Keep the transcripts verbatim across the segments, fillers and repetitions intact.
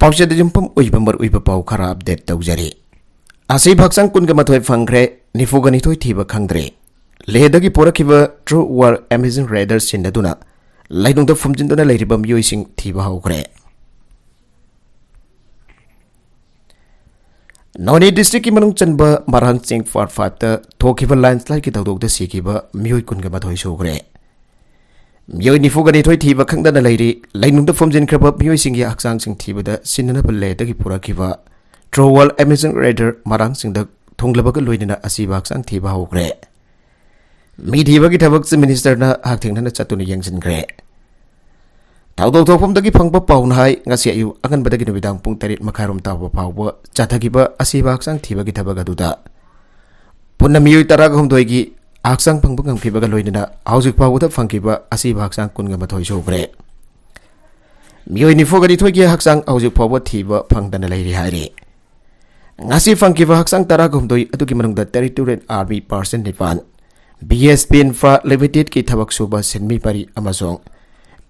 ꯄꯥꯎꯆꯦꯗ ꯌꯨꯝꯐꯝ ꯑꯣꯏꯕ ꯃꯔꯨꯑꯣꯏꯕ ꯄꯥꯎ ꯈꯔ ꯑꯞꯗꯦꯠ ꯇꯧꯖꯔꯤ꯫ ꯑꯁꯤꯕ ꯍꯛꯆꯥꯡ ꯀꯨꯟꯒ ꯃꯥꯊꯣꯏ ꯐꯪꯈ꯭ꯔꯦ, ꯅꯤꯐꯨꯒ ꯅꯤꯊꯣꯏ ꯊꯤꯕ ꯈꯪꯗ꯭ꯔꯦ꯫ ꯂꯦꯍꯗꯒꯤ ꯄꯨꯔꯛꯈꯤꯕ True World Amazing Raider ꯁꯤꯟꯅꯗꯨꯅ ꯂꯩꯅꯨꯡꯗ ꯐꯨꯝꯖꯤꯟꯗꯨꯅ ꯂꯩꯔꯤꯕ ꯃꯤꯑꯣꯏꯁꯤꯡ ꯊꯤꯕ ꯍꯧꯈ꯭ꯔꯦ꯫ ꯅꯣꯅꯦ ꯗꯤꯁꯇ꯭ꯔꯤꯛꯀꯤ ꯃꯅꯨꯡ ꯆꯟꯕ ꯃꯔꯥꯡ ꯆꯤꯡ ꯄꯥꯔꯠ ꯐꯥꯏꯚꯇ ꯊꯣꯛꯈꯤꯕ ꯂꯦꯟꯁ꯭ꯂꯥꯏꯗꯀꯤ ꯊꯧꯗꯣꯛꯇ ꯁꯤꯈꯤꯕ ꯃꯤꯑꯣꯏ ꯀꯨꯟꯒ ꯃꯥꯊꯣꯏ ꯁꯨꯈ꯭ꯔꯦ꯫ ꯃꯤꯑꯣꯏ ꯅꯤꯐꯨꯒ ꯅꯤꯊꯣꯏ ꯊꯤꯕ ꯈꯪꯗꯅ ꯂꯩꯔꯤ꯫ ꯂꯩꯅꯨꯡꯗ ꯐꯨꯝꯖꯤꯟꯈ꯭ꯔꯕ ꯃꯤꯑꯣꯏꯁꯤꯡꯒꯤ ꯍꯛꯆꯥꯡꯁꯤꯡ ꯊꯤꯕꯗ ꯁꯤꯟꯅꯅꯕ ꯂꯦꯍꯗꯒꯤ ꯄꯨꯔꯛꯈꯤꯕ True World Amazing Raider ꯃꯔꯥꯡꯁꯤꯡꯗ ꯊꯨꯡꯂꯕꯒ ꯂꯣꯏꯅꯅ ꯑꯁꯤꯕ ꯍꯛꯆꯥꯡ ꯊꯤꯕ ꯍꯧꯈ꯭ꯔꯦ꯫ ꯃꯤ ꯊꯤꯕꯒꯤ ꯊꯕꯛ ꯆꯤꯐ ꯃꯤꯅꯤꯁꯇꯔꯅ ꯍꯛꯊꯦꯡꯅꯅ ꯆꯠꯇꯨꯅ ꯌꯦꯡꯁꯤꯟꯈ꯭ꯔꯦ꯫ ꯊꯧꯗꯣꯛ ꯊꯣꯛꯐꯝꯗꯒꯤ ꯐꯪꯕ ꯄꯥꯎꯅ ꯍꯥꯏ, ꯉꯁꯤ ꯑꯌꯨꯛ ꯑꯉꯟꯕꯗꯒꯤ ꯅꯨꯃꯤꯗꯥꯡ ꯄꯨꯡ ꯇꯔꯦꯠ ꯃꯈꯥꯏꯔꯣꯝ ꯇꯥꯕ ꯐꯥꯎꯕ ꯆꯠꯊꯈꯤꯕ ꯑꯁꯤꯕ ꯍꯛꯆꯥꯡ ꯊꯤꯕꯒꯤ ꯊꯕꯛ ꯑꯗꯨꯗ ꯄꯨꯟꯅ ꯃꯤꯑꯣꯏ ꯇꯔꯥꯒ ꯍꯨꯝꯗꯣꯏꯒꯤ ꯍꯛꯆꯥꯡ ꯐꯪꯕ ꯉꯝꯈꯤꯕꯒ ꯂꯣꯏꯅꯅ ꯍꯧꯖꯤꯛ ꯐꯥꯎꯕꯗ ꯐꯪꯈꯤꯕ ꯑꯁꯤꯕ ꯍꯛꯆꯥꯡ ꯀꯨꯟꯒ ꯃꯥꯊꯣꯏ ꯁꯨꯈ꯭ꯔꯦ꯫ ꯃꯤꯑꯣꯏ ꯅꯤꯐꯨꯒ ꯅꯤꯊꯣꯏꯒꯤ ꯍꯛꯆꯥꯡ ꯍꯧꯖꯤꯛ ꯐꯥꯎꯕ ꯊꯤꯕ ꯐꯪꯗꯅ ꯂꯩꯔꯤ ꯍꯥꯏꯔꯤ꯫ ꯉꯁꯤ ꯐꯪꯈꯤꯕ ꯍꯛꯆꯥꯡ ꯇꯔꯥꯒ ꯍꯨꯝꯗꯣꯏ ꯑꯗꯨꯒꯤ ꯃꯅꯨꯡꯗ ꯇꯦꯔꯤꯇꯣꯔꯤꯌꯦꯜ ꯑꯥꯔꯃꯤ ꯄꯥꯔꯁꯟ ꯅꯤꯄꯥꯟ, ꯕꯤ ꯑꯦꯁ ꯄꯤ ꯏꯟꯐ꯭ꯔꯥ ꯂꯤꯃꯤꯇꯦꯗꯀꯤ ꯊꯕꯛ ꯁꯨꯕ ꯁꯤꯟꯃꯤ ꯃꯔꯤ ꯑꯃꯁꯨꯡ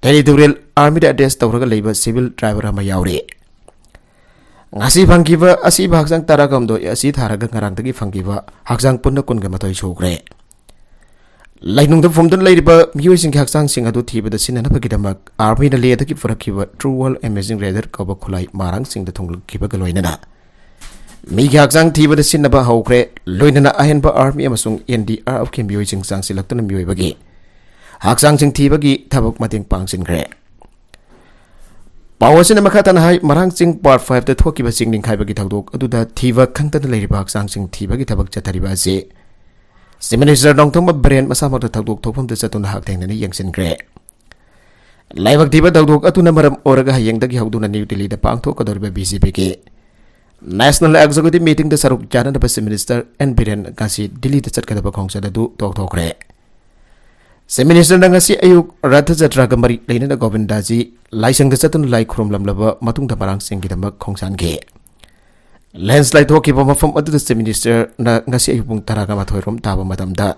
ꯇꯦꯔꯤꯇꯣꯔꯤꯌꯦꯜ ꯑꯥꯔꯃꯤꯗ ꯑꯦꯇꯦꯆ ꯇꯧꯔꯒ ꯂꯩꯕ ꯁꯤꯚꯤꯜ ꯗ꯭ꯔꯥꯏꯚꯔ ꯑꯃ ꯌꯥꯎꯔꯤ꯫ ꯉꯁꯤ ꯐꯪꯈꯤꯕ ꯑꯁꯤꯕ ꯍꯛꯆꯥꯡ ꯇꯔꯥꯒ ꯍꯨꯝꯗꯣꯏ ꯑꯁꯤ ꯊꯥꯔꯒ ꯉꯔꯥꯡꯗꯒꯤ ꯐꯪꯈꯤꯕ ꯍꯛꯆꯥꯡ ꯄꯨꯟꯅ ꯀꯨꯟꯒ ꯃꯥꯊꯣꯏ ꯁꯨꯈ꯭ꯔꯦ꯫ ꯂꯩꯅꯨꯡꯗ ꯐꯨꯝꯗꯨꯅ ꯂꯩꯔꯤꯕ ꯃꯤꯑꯣꯏꯁꯤꯡꯒꯤ ꯍꯛꯆꯥꯡꯁꯤꯡ ꯑꯗꯨ ꯊꯤꯕꯗ ꯁꯤꯖꯤꯟꯅꯅꯕꯒꯤꯗꯃꯛ ꯑꯥꯔꯃꯤꯅ ꯂꯦꯍꯗꯒꯤ ꯄꯨꯔꯛꯈꯤꯕ True World Amazing Raider ꯀꯧꯕ ꯈꯨꯠꯂꯥꯏ ꯃꯔꯥꯡꯁꯤꯡꯗ ꯊꯨꯡꯂꯛꯈꯤꯕꯒ ꯂꯣꯏꯅꯅ ꯃꯤꯒꯤ ꯍꯛꯆꯥꯡ ꯊꯤꯕꯗ ꯁꯤꯖꯤꯟꯅꯕ ꯍꯧꯈ꯭ꯔꯦ꯫ ꯂꯣꯏꯅꯅ ꯑꯍꯦꯟꯕ ꯑꯥꯔꯃꯤ ꯑꯃꯁꯨꯡ ꯑꯦꯟ ꯗꯤ ꯑꯥꯔ ꯑꯦꯐꯀꯤ ꯃꯤꯑꯣꯏꯁꯤꯡ ꯆꯪꯁꯤꯜꯂꯛꯇꯨꯅ ꯃꯤꯑꯣꯏꯕꯒꯤ ꯍꯛꯆꯥꯡꯁꯤꯡ ꯊꯤꯕꯒꯤ ꯊꯕꯛ ꯃꯇꯦꯡ ꯄꯥꯡꯁꯤꯟꯈ꯭ꯔꯦ꯫ ꯄꯥꯎ ꯑꯁꯤꯅ ꯃꯈꯥ ꯇꯥꯅ ꯍꯥꯏ, ꯃꯔꯥꯡ ꯆꯤꯡ ꯄꯥꯔꯠ ꯐꯥꯏꯚꯇ ꯊꯣꯛꯈꯤꯕ ꯆꯤꯡ ꯅꯤꯡꯈꯥꯏꯕꯒꯤ ꯊꯧꯗꯣꯛ ꯑꯗꯨꯗ ꯊꯤꯕ ꯈꯪꯗꯅ ꯂꯩꯔꯤꯕ ꯍꯛꯆꯥꯡꯁꯤꯡ ꯊꯤꯕꯒꯤ ꯊꯕꯛ ꯆꯠꯊꯔꯤꯕ ꯑꯁꯤ ꯆꯤꯐ ꯃꯤꯅꯤꯁꯇꯔ ꯅꯣꯡꯊꯣꯝꯕꯝ ꯕꯤꯔꯦꯟ ꯃꯁꯥꯃꯛꯇ ꯊꯧꯗꯣꯛ ꯊꯣꯛꯐꯝꯗ ꯆꯠꯇꯨꯅ ꯍꯛꯊꯦꯡꯅꯅ ꯌꯦꯡꯁꯤꯟꯈ꯭ꯔꯦ꯫ ꯂꯥꯏꯕꯛ ꯊꯤꯕ ꯊꯧꯗꯣꯛ ꯑꯗꯨꯅ ꯃꯔꯝ ꯑꯣꯏꯔꯒ ꯍꯌꯦꯡꯗꯒꯤ ꯍꯧꯗꯨꯅ ꯅ꯭ꯌꯨ ꯗꯤꯜꯂꯤꯗ ꯄꯥꯡꯊꯣꯛꯀꯗꯧꯔꯤꯕ ꯕꯤ ꯖꯦ ꯄꯤꯒꯤ ꯅꯦꯁꯅꯦꯜ ꯑꯦꯛꯖꯤꯀ꯭ꯌꯨꯇꯤꯚ ꯃꯤꯇꯤꯡꯗ ꯁꯔꯨꯛ ꯌꯥꯅꯅꯕ ꯆꯤꯐ ꯃꯤꯅꯤꯁꯇꯔ ꯑꯦꯟ ꯕꯤꯔꯦꯟ ꯉꯁꯤ ꯗꯤꯜꯂꯤꯗ ꯆꯠꯀꯗꯕ ꯈꯣꯡꯆꯠ ꯑꯗꯨ ꯇꯣꯛꯊꯣꯛꯈ꯭ꯔꯦ꯫ ꯆꯤꯐ ꯃꯤꯅꯤꯁꯇꯔꯅ ꯉꯁꯤ ꯑꯌꯨꯛ ꯔꯊ ꯖꯇ꯭ꯔꯥꯒ ꯃꯔꯤ ꯂꯩꯅꯅ ꯒꯣꯕꯤꯟꯗꯖꯤ ꯂꯥꯏꯁꯪꯗ ꯆꯠꯇꯨꯅ ꯂꯥꯏ ꯈꯨꯔꯨꯝꯂꯝꯂꯕ ꯃꯇꯨꯡꯗ ꯃꯔꯥꯡꯁꯤꯡꯒꯤꯗꯃꯛ ꯈꯣꯡꯁꯥꯟꯈꯤ꯫ ꯂꯦꯟꯁ꯭ꯂꯥꯏꯗ ꯊꯣꯛꯈꯤꯕ ꯃꯐꯝ ꯑꯗꯨꯗ ꯆꯤꯐ ꯃꯤꯅꯤꯁꯇꯔꯅ ꯉꯁꯤ ꯑꯌꯨꯛ ꯄꯨꯡ ꯇꯔꯥꯒ ꯃꯥꯊꯣꯏ ꯔꯣꯝ ꯇꯥꯕ ꯃꯇꯝꯗ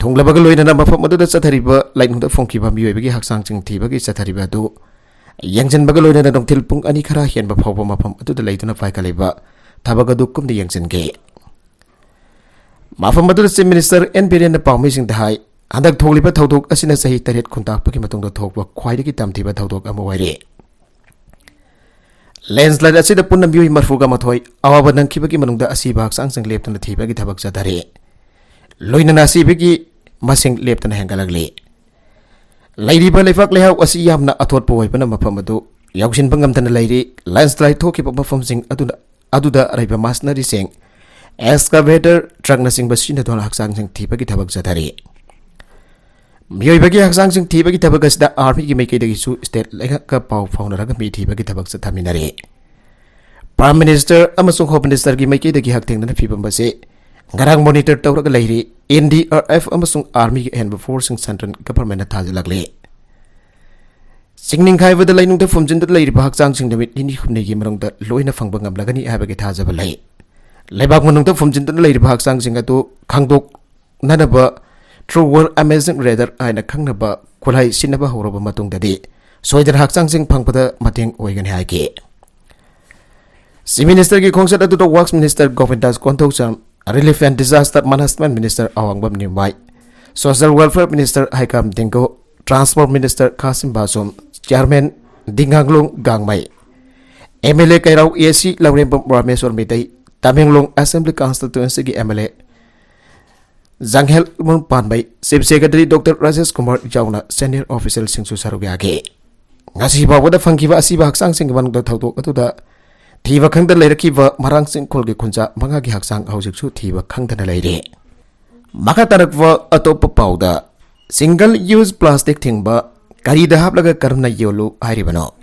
ꯊꯨꯡꯂꯕꯒ ꯂꯣꯏꯅꯅ ꯃꯐꯝ ꯑꯗꯨꯗ ꯆꯠꯊꯔꯤꯕ ꯂꯩꯅꯨꯡꯗ ꯐꯨꯝꯈꯤꯕ ꯃꯤꯑꯣꯏꯕꯒꯤ ꯍꯛꯆꯥꯡꯁꯤꯡ ꯊꯤꯕꯒꯤ ꯆꯠꯊꯔꯤꯕ ꯑꯗꯨ ꯌꯦꯡꯁꯤꯟꯕꯒ ꯂꯣꯏꯅꯅ ꯅꯨꯡꯊꯤꯜ ꯄꯨꯡ ꯑꯅꯤ ꯈꯔ ꯍꯦꯟꯕ ꯐꯥꯎꯕ ꯃꯐꯝ ꯑꯗꯨꯗ ꯂꯩꯗꯨꯅ ꯄꯥꯏꯈꯠꯂꯤꯕ ꯊꯕꯛ ꯑꯗꯨ ꯀꯨꯞꯅ ꯌꯦꯡꯁꯤꯟꯈꯤ꯫ ꯃꯐꯝ ꯑꯗꯨꯗ Chief Minister N ꯕꯤꯔꯦꯟꯅ ꯄꯥꯎꯃꯤꯁꯤꯡꯗ ꯍꯥꯏ, ꯍꯟꯗꯛ ꯊꯣꯛꯂꯤꯕ ꯊꯧꯗꯣꯛ ꯑꯁꯤꯅ ꯆꯍꯤ ꯇꯔꯦꯠ ꯈꯨꯟꯇꯥꯛꯄꯒꯤ ꯃꯇꯨꯡꯗ ꯊꯣꯛꯄ ꯈ꯭ꯋꯥꯏꯗꯒꯤ ꯇꯝꯊꯤꯕ ꯊꯧꯗꯣꯛ ꯑꯃ ꯑꯣꯏꯔꯦ꯫ Landslide ꯑꯁꯤꯗ ꯄꯨꯟꯅ ꯃꯤꯑꯣꯏ ꯃꯔꯤꯐꯨꯃꯥꯊꯣꯏ ꯑꯋꯥꯕ ꯅꯪꯈꯤꯕꯒꯤ ꯃꯅꯨꯡꯗ ꯑꯁꯤꯕ ꯍꯛꯆꯥꯡꯁꯤꯡ ꯂꯦꯞꯇꯅ ꯊꯤꯕꯒꯤ ꯊꯕꯛ ꯆꯠꯊꯔꯤ꯫ ꯂꯣꯏꯅꯅ ꯑꯁꯤꯕꯒꯤ ꯃꯁꯤꯡ ꯂꯦꯞꯇꯅ ꯍꯦꯟꯒꯠꯂꯛꯂꯤ꯫ ꯂꯩꯔꯤꯕ ꯂꯩꯕꯥꯛ ꯂꯩꯍꯥꯎ ꯑꯁꯤ ꯌꯥꯝꯅ ꯑꯊꯣꯠꯄ ꯑꯣꯏꯕꯅ ꯃꯐꯝ ꯑꯗꯨ ꯌꯧꯁꯤꯟꯕ ꯉꯝꯗꯅ ꯂꯩꯔꯤ꯫ Landslide ꯊꯣꯛꯈꯤꯕ ꯃꯐꯝꯁꯤꯡ ꯑꯗꯨꯅ, ꯑꯗꯨꯗ ꯑꯔꯩꯕ ꯃꯁꯤꯅꯔꯤꯁꯤꯡ, excavator, truckꯅꯆꯤꯡꯕ ꯁꯤꯖꯤꯟꯅꯗꯨꯅ ꯍꯛꯆꯥꯡꯁꯤꯡ ꯊꯤꯕꯒꯤ ꯊꯕꯛ ꯆꯠꯊꯔꯤ꯫ ꯃꯤꯑꯣꯏꯕꯒꯤ ꯍꯛꯆꯥꯡꯁꯤꯡ ꯊꯤꯕꯒꯤ ꯊꯕꯛ ꯑꯁꯤꯗ armyꯒꯤ ꯃꯥꯏꯀꯩꯗꯒꯤꯁꯨ state ꯂꯩꯉꯥꯛꯀ ꯄꯥꯎ ꯐꯥꯎꯅꯔꯒ ꯃꯤ ꯊꯤꯕꯒꯤ ꯊꯕꯛ ꯆꯠꯊꯃꯤꯟꯅꯔꯤ꯫ Prime Minister ꯑꯃꯁꯨꯡ Home Ministerꯒꯤ ꯃꯥꯏꯀꯩꯗꯒꯤ ꯍꯛꯊꯦꯡꯅꯅ ꯐꯤꯕꯝ ꯑꯁꯤ ꯉꯔꯥꯡ monitor ꯇꯧꯔꯒ ꯂꯩꯔꯤ꯫ N D R F ꯑꯃꯁꯨꯡ armyꯒꯤ ꯑꯍꯦꯟꯕ forceꯁꯤꯡ central governmentꯅ ꯊꯥꯖꯤꯜꯂꯛꯂꯤ꯫ ꯆꯤꯡ ꯅꯤꯡꯈꯥꯏꯕꯗ ꯂꯩꯅꯨꯡꯗ ꯐꯨꯝꯖꯤꯟꯗꯨꯅ ꯂꯩꯔꯤꯕ ꯍꯛꯆꯥꯡꯁꯤꯡ ꯅꯨꯃꯤꯠ ꯅꯤꯅꯤ ꯍꯨꯝꯅꯤꯒꯤ ꯃꯅꯨꯡꯗ ꯂꯣꯏꯅ ꯐꯪꯕ ꯉꯝꯂꯒꯅꯤ ꯍꯥꯏꯕꯒꯤ ꯊꯥꯖꯕ ꯂꯩ꯫ ꯂꯩꯕꯥꯛ ꯃꯅꯨꯡꯗ ꯐꯨꯝꯖꯤꯟꯗꯨꯅ ꯂꯩꯔꯤꯕ ꯍꯛꯆꯥꯡꯁꯤꯡ ꯑꯗꯨ ꯈꯪꯗꯣꯛꯅꯅꯕ True World Imaging Radar ꯍꯥꯏꯅ ꯈꯪꯅꯕ ꯈꯨꯠꯂꯥꯏ ꯁꯤꯖꯤꯟꯅꯕ ꯍꯧꯔꯕ ꯃꯇꯨꯡꯗꯗꯤ ꯁꯣꯏꯗꯅ ꯍꯛꯆꯥꯡꯁꯤꯡ ꯐꯪꯕꯗ ꯃꯇꯦꯡ ꯑꯣꯏꯒꯅꯤ ꯍꯥꯏꯈꯤ꯫ Chief Ministerꯒꯤ ꯈꯣꯡꯆꯠ ꯑꯗꯨꯗ Works Minister ꯒꯣꯕꯤꯟꯗꯥꯁ Konthoujam, Relief and Disaster Management Minister ꯑꯋꯥꯡꯕꯝ ꯅꯤꯔꯃꯥꯏ, Social Welfare Minister ꯍꯩꯀꯥꯝ ꯗꯤꯡꯒꯣ, Transport Minister ꯈꯥꯁꯤꯝ ꯕꯥꯁꯨꯝ, Chairman ꯗꯤꯡꯉꯥꯡꯂꯣꯡ ꯒꯥꯡꯃꯩ, M L A ꯀꯩꯔꯥꯎ A C Laurembam Rameshwor Meitei, Tamenglong Assembly Constituencyꯒꯤ M L A ꯖꯥꯡꯍꯦꯜ ꯄꯥꯟꯕꯩ, Chief Secretary Doctor Rajesh Kumar ꯌꯥꯎꯅ senior officialꯁꯤꯡꯁꯨ ꯁꯔꯨꯛ ꯌꯥꯈꯤ꯫ ꯉꯁꯤ ꯐꯥꯎꯕꯗ ꯐꯪꯈꯤꯕ ꯑꯁꯤꯕ ꯍꯛꯆꯥꯡꯁꯤꯡꯒꯤ ꯃꯅꯨꯡꯗ ꯊꯧꯗꯣꯛ ꯑꯗꯨꯗ ꯊꯤꯕ ꯈꯪꯗ ꯂꯩꯔꯛꯈꯤꯕ ꯃꯔꯥꯡꯆꯤꯡꯈꯣꯜꯒꯤ ꯈꯨꯟꯖꯥ ꯃꯉꯥꯒꯤ ꯍꯛꯆꯥꯡ ꯍꯧꯖꯤꯛꯁꯨ ꯊꯤꯕ ꯈꯪꯗꯅ ꯂꯩꯔꯤ꯫ ꯃꯈꯥ ꯇꯥꯔꯛꯄ ꯑꯇꯣꯞꯄ ꯄꯥꯎꯗ, single use plastic ꯊꯤꯡꯕ ꯀꯔꯤꯗ ꯍꯥꯞꯂꯒ ꯀꯔꯝꯅ ꯌꯣꯜꯂꯨ ꯍꯥꯏꯔꯤꯕꯅꯣ?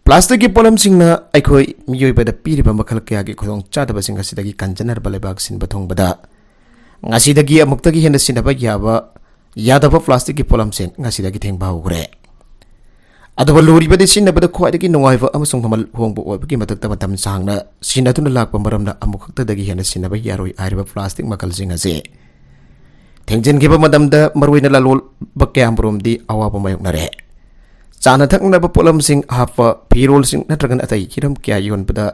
Plasticꯀꯤ ꯄꯣꯠꯂꯝꯁꯤꯡꯅ ꯑꯩꯈꯣꯏ ꯃꯤꯑꯣꯏꯕꯗ ꯄꯤꯔꯤꯕ ꯃꯈꯜ ꯀꯌꯥꯒꯤ ꯈꯨꯗꯣꯡꯆꯥꯗꯕꯁꯤꯡ ꯑꯁꯤꯗꯒꯤ ꯀꯟꯖꯅꯔꯕ ꯂꯩꯕꯥꯛ ꯁꯤꯟꯕ ꯊꯨꯡꯕꯗ ꯉꯁꯤꯗꯒꯤ ꯑꯃꯨꯛꯇꯒꯤ ꯍꯦꯟꯅ ꯁꯤꯖꯤꯟꯅꯕ ꯌꯥꯕ, ꯌꯥꯗꯕ plasticꯀꯤ ꯄꯣꯠꯂꯝꯁꯤꯡ ꯉꯁꯤꯗꯒꯤ ꯊꯤꯡꯕ ꯍꯧꯈ꯭ꯔꯦ꯫ ꯑꯗꯨꯕꯨ ꯂꯨꯔꯤꯕꯗꯤ ꯁꯤꯖꯤꯟꯅꯕꯗ ꯈ꯭ꯋꯥꯏꯗꯒꯤ ꯅꯨꯡꯉꯥꯏꯕ ꯑꯃꯁꯨꯡ ꯃꯃꯜ ꯍꯣꯡꯕ ꯑꯣꯏꯕꯒꯤ ꯃꯊꯛꯇ ꯃꯇꯝ ꯁꯥꯡꯅ ꯁꯤꯖꯤꯟꯅꯗꯨꯅ ꯂꯥꯛꯄ ꯃꯔꯝꯅ ꯑꯃꯨꯛꯈꯛꯇꯗꯒꯤ ꯍꯦꯟꯅ ꯁꯤꯖꯤꯟꯅꯕ ꯌꯥꯔꯣꯏ ꯍꯥꯏꯔꯤꯕ plastic ꯃꯈꯜꯁꯤꯡ ꯑꯁꯤ ꯊꯤꯡꯖꯤꯟꯈꯤꯕ ꯃꯇꯝꯗ ꯃꯔꯨꯑꯣꯏꯅ ꯂꯂꯣꯟꯕ ꯀꯌꯥꯃꯔꯨꯝꯗꯤ ꯑꯋꯥꯕ ꯃꯥꯌꯣꯛꯅꯔꯦ꯫ ꯆꯥꯅ ꯊꯛꯅꯕ ꯄꯣꯠꯂꯝꯁꯤꯡ ꯍꯥꯞꯄ ꯐꯤꯔꯣꯜꯁꯤꯡ ꯅꯠꯇ꯭ꯔꯒꯅ ꯑꯇꯩ ꯍꯤꯔꯝ ꯀꯌꯥ ꯌꯣꯟꯕꯗ,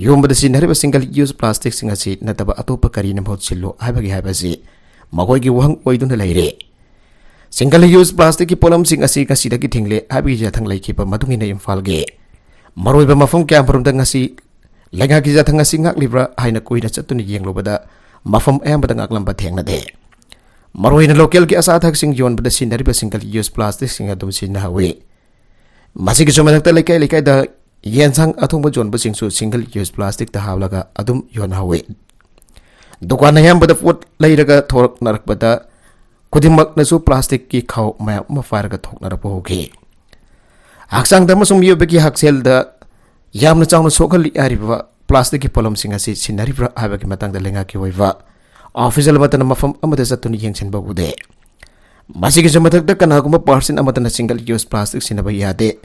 ꯌꯣꯟꯕꯗ ꯁꯤꯖꯤꯟꯅꯔꯤꯕ single use plasticꯁꯤꯡ ꯑꯁꯤ ꯅꯠꯇꯕ ꯑꯇꯣꯞꯄ ꯀꯔꯤꯅ ꯃꯍꯨꯠ ꯁꯤꯜꯂꯣ ꯍꯥꯏꯕꯒꯤ ꯍꯥꯏꯕ ꯑꯁꯤ ꯃꯈꯣꯏꯒꯤ ꯋꯥꯍꯪ ꯑꯣꯏꯗꯨꯅ ꯂꯩꯔꯦ꯫ Single use plasticꯀꯤ ꯄꯣꯠꯂꯝꯁꯤꯡ ꯑꯁꯤ ꯉꯁꯤꯗꯒꯤ ꯊꯤꯡꯂꯦ ꯍꯥꯏꯕꯒꯤ ꯌꯥꯊꯪ ꯂꯩꯈꯤꯕ ꯃꯇꯨꯡ ꯏꯟꯅ ꯏꯝꯐꯥꯜꯒꯤ ꯃꯔꯨꯑꯣꯏꯕ ꯃꯐꯝ ꯀꯌꯥꯃꯔꯨꯝꯗ ꯉꯁꯤ ꯂꯩꯉꯥꯛꯀꯤ ꯌꯥꯊꯪ ꯑꯁꯤ ꯉꯥꯛꯂꯤꯕ꯭ꯔꯥ ꯍꯥꯏꯅ ꯀꯨꯏꯅ ꯆꯠꯇꯨꯅ ꯌꯦꯡꯂꯨꯕꯗ ꯃꯐꯝ ꯑꯌꯥꯝꯕꯗ ꯉꯥꯛꯂꯝꯕ ꯊꯦꯡꯅꯗꯦ꯫ ꯃꯔꯨꯑꯣꯏꯅ ꯂꯣꯀꯦꯜꯒꯤ ꯑꯆꯥ ꯑꯊꯛꯁꯤꯡ ꯌꯣꯟꯕꯗ ꯁꯤꯖꯤꯟꯅꯔꯤꯕ single use plasticꯁꯤꯡ ꯑꯗꯨꯝ ꯁꯤꯖꯤꯟꯅꯍꯧꯋꯤ꯫ ꯃꯁꯤꯒꯤꯁꯨ ꯃꯊꯛꯇ ꯂꯩꯀꯥꯏ ꯂꯩꯀꯥꯏꯗ ꯌꯦꯟꯁꯥꯡ ꯑꯊꯣꯡꯕ ꯌꯣꯟꯕꯁꯤꯡꯁꯨ single use plasticꯇ ꯍꯥꯞꯂꯒ ꯑꯗꯨꯝ ꯌꯣꯟꯍꯧꯋꯤ꯫ ꯗꯨꯀꯥꯟ ꯑꯌꯥꯝꯕꯗ ꯄꯣꯠ ꯂꯩꯔꯒ ꯊꯣꯔꯛꯅꯔꯛꯄꯗ ꯈꯨꯗꯤꯡꯃꯛꯅꯁꯨ plasticꯀꯤ ꯈꯥꯎ ꯃꯌꯥꯝ ꯑꯃ ꯄꯥꯏꯔꯒ ꯊꯣꯛꯅꯔꯛꯄ ꯍꯧꯈꯤ꯫ ꯍꯛꯆꯥꯡꯗ ꯑꯃꯁꯨꯡ ꯃꯤꯑꯣꯏꯕꯒꯤ ꯍꯛꯁꯦꯜꯗ ꯌꯥꯝꯅ ꯆꯥꯎꯅ ꯁꯣꯛꯍꯜꯂꯤ ꯍꯥꯏꯔꯤꯕ plasticꯀꯤ ꯄꯣꯠꯂꯝꯁꯤꯡ ꯑꯁꯤ ꯁꯤꯟꯅꯔꯤꯕ꯭ꯔꯥ ꯍꯥꯏꯕꯒꯤ ꯃꯇꯥꯡꯗ ꯂꯩꯉꯥꯛꯀꯤ ꯑꯣꯏꯕ official ꯑꯃꯠꯇꯅ ꯃꯐꯝ ꯑꯃꯗ ꯆꯠꯇꯨꯅ ꯌꯦꯡꯁꯤꯟꯕ ꯎꯗꯦ꯫ ꯃꯁꯤꯒꯤꯁꯨ ꯃꯊꯛꯇ ꯀꯅꯥꯒꯨꯝꯕ person ꯑꯃꯠꯇꯅ single use plastic ꯁꯤꯖꯤꯟꯅꯕ ꯌꯥꯗꯦ,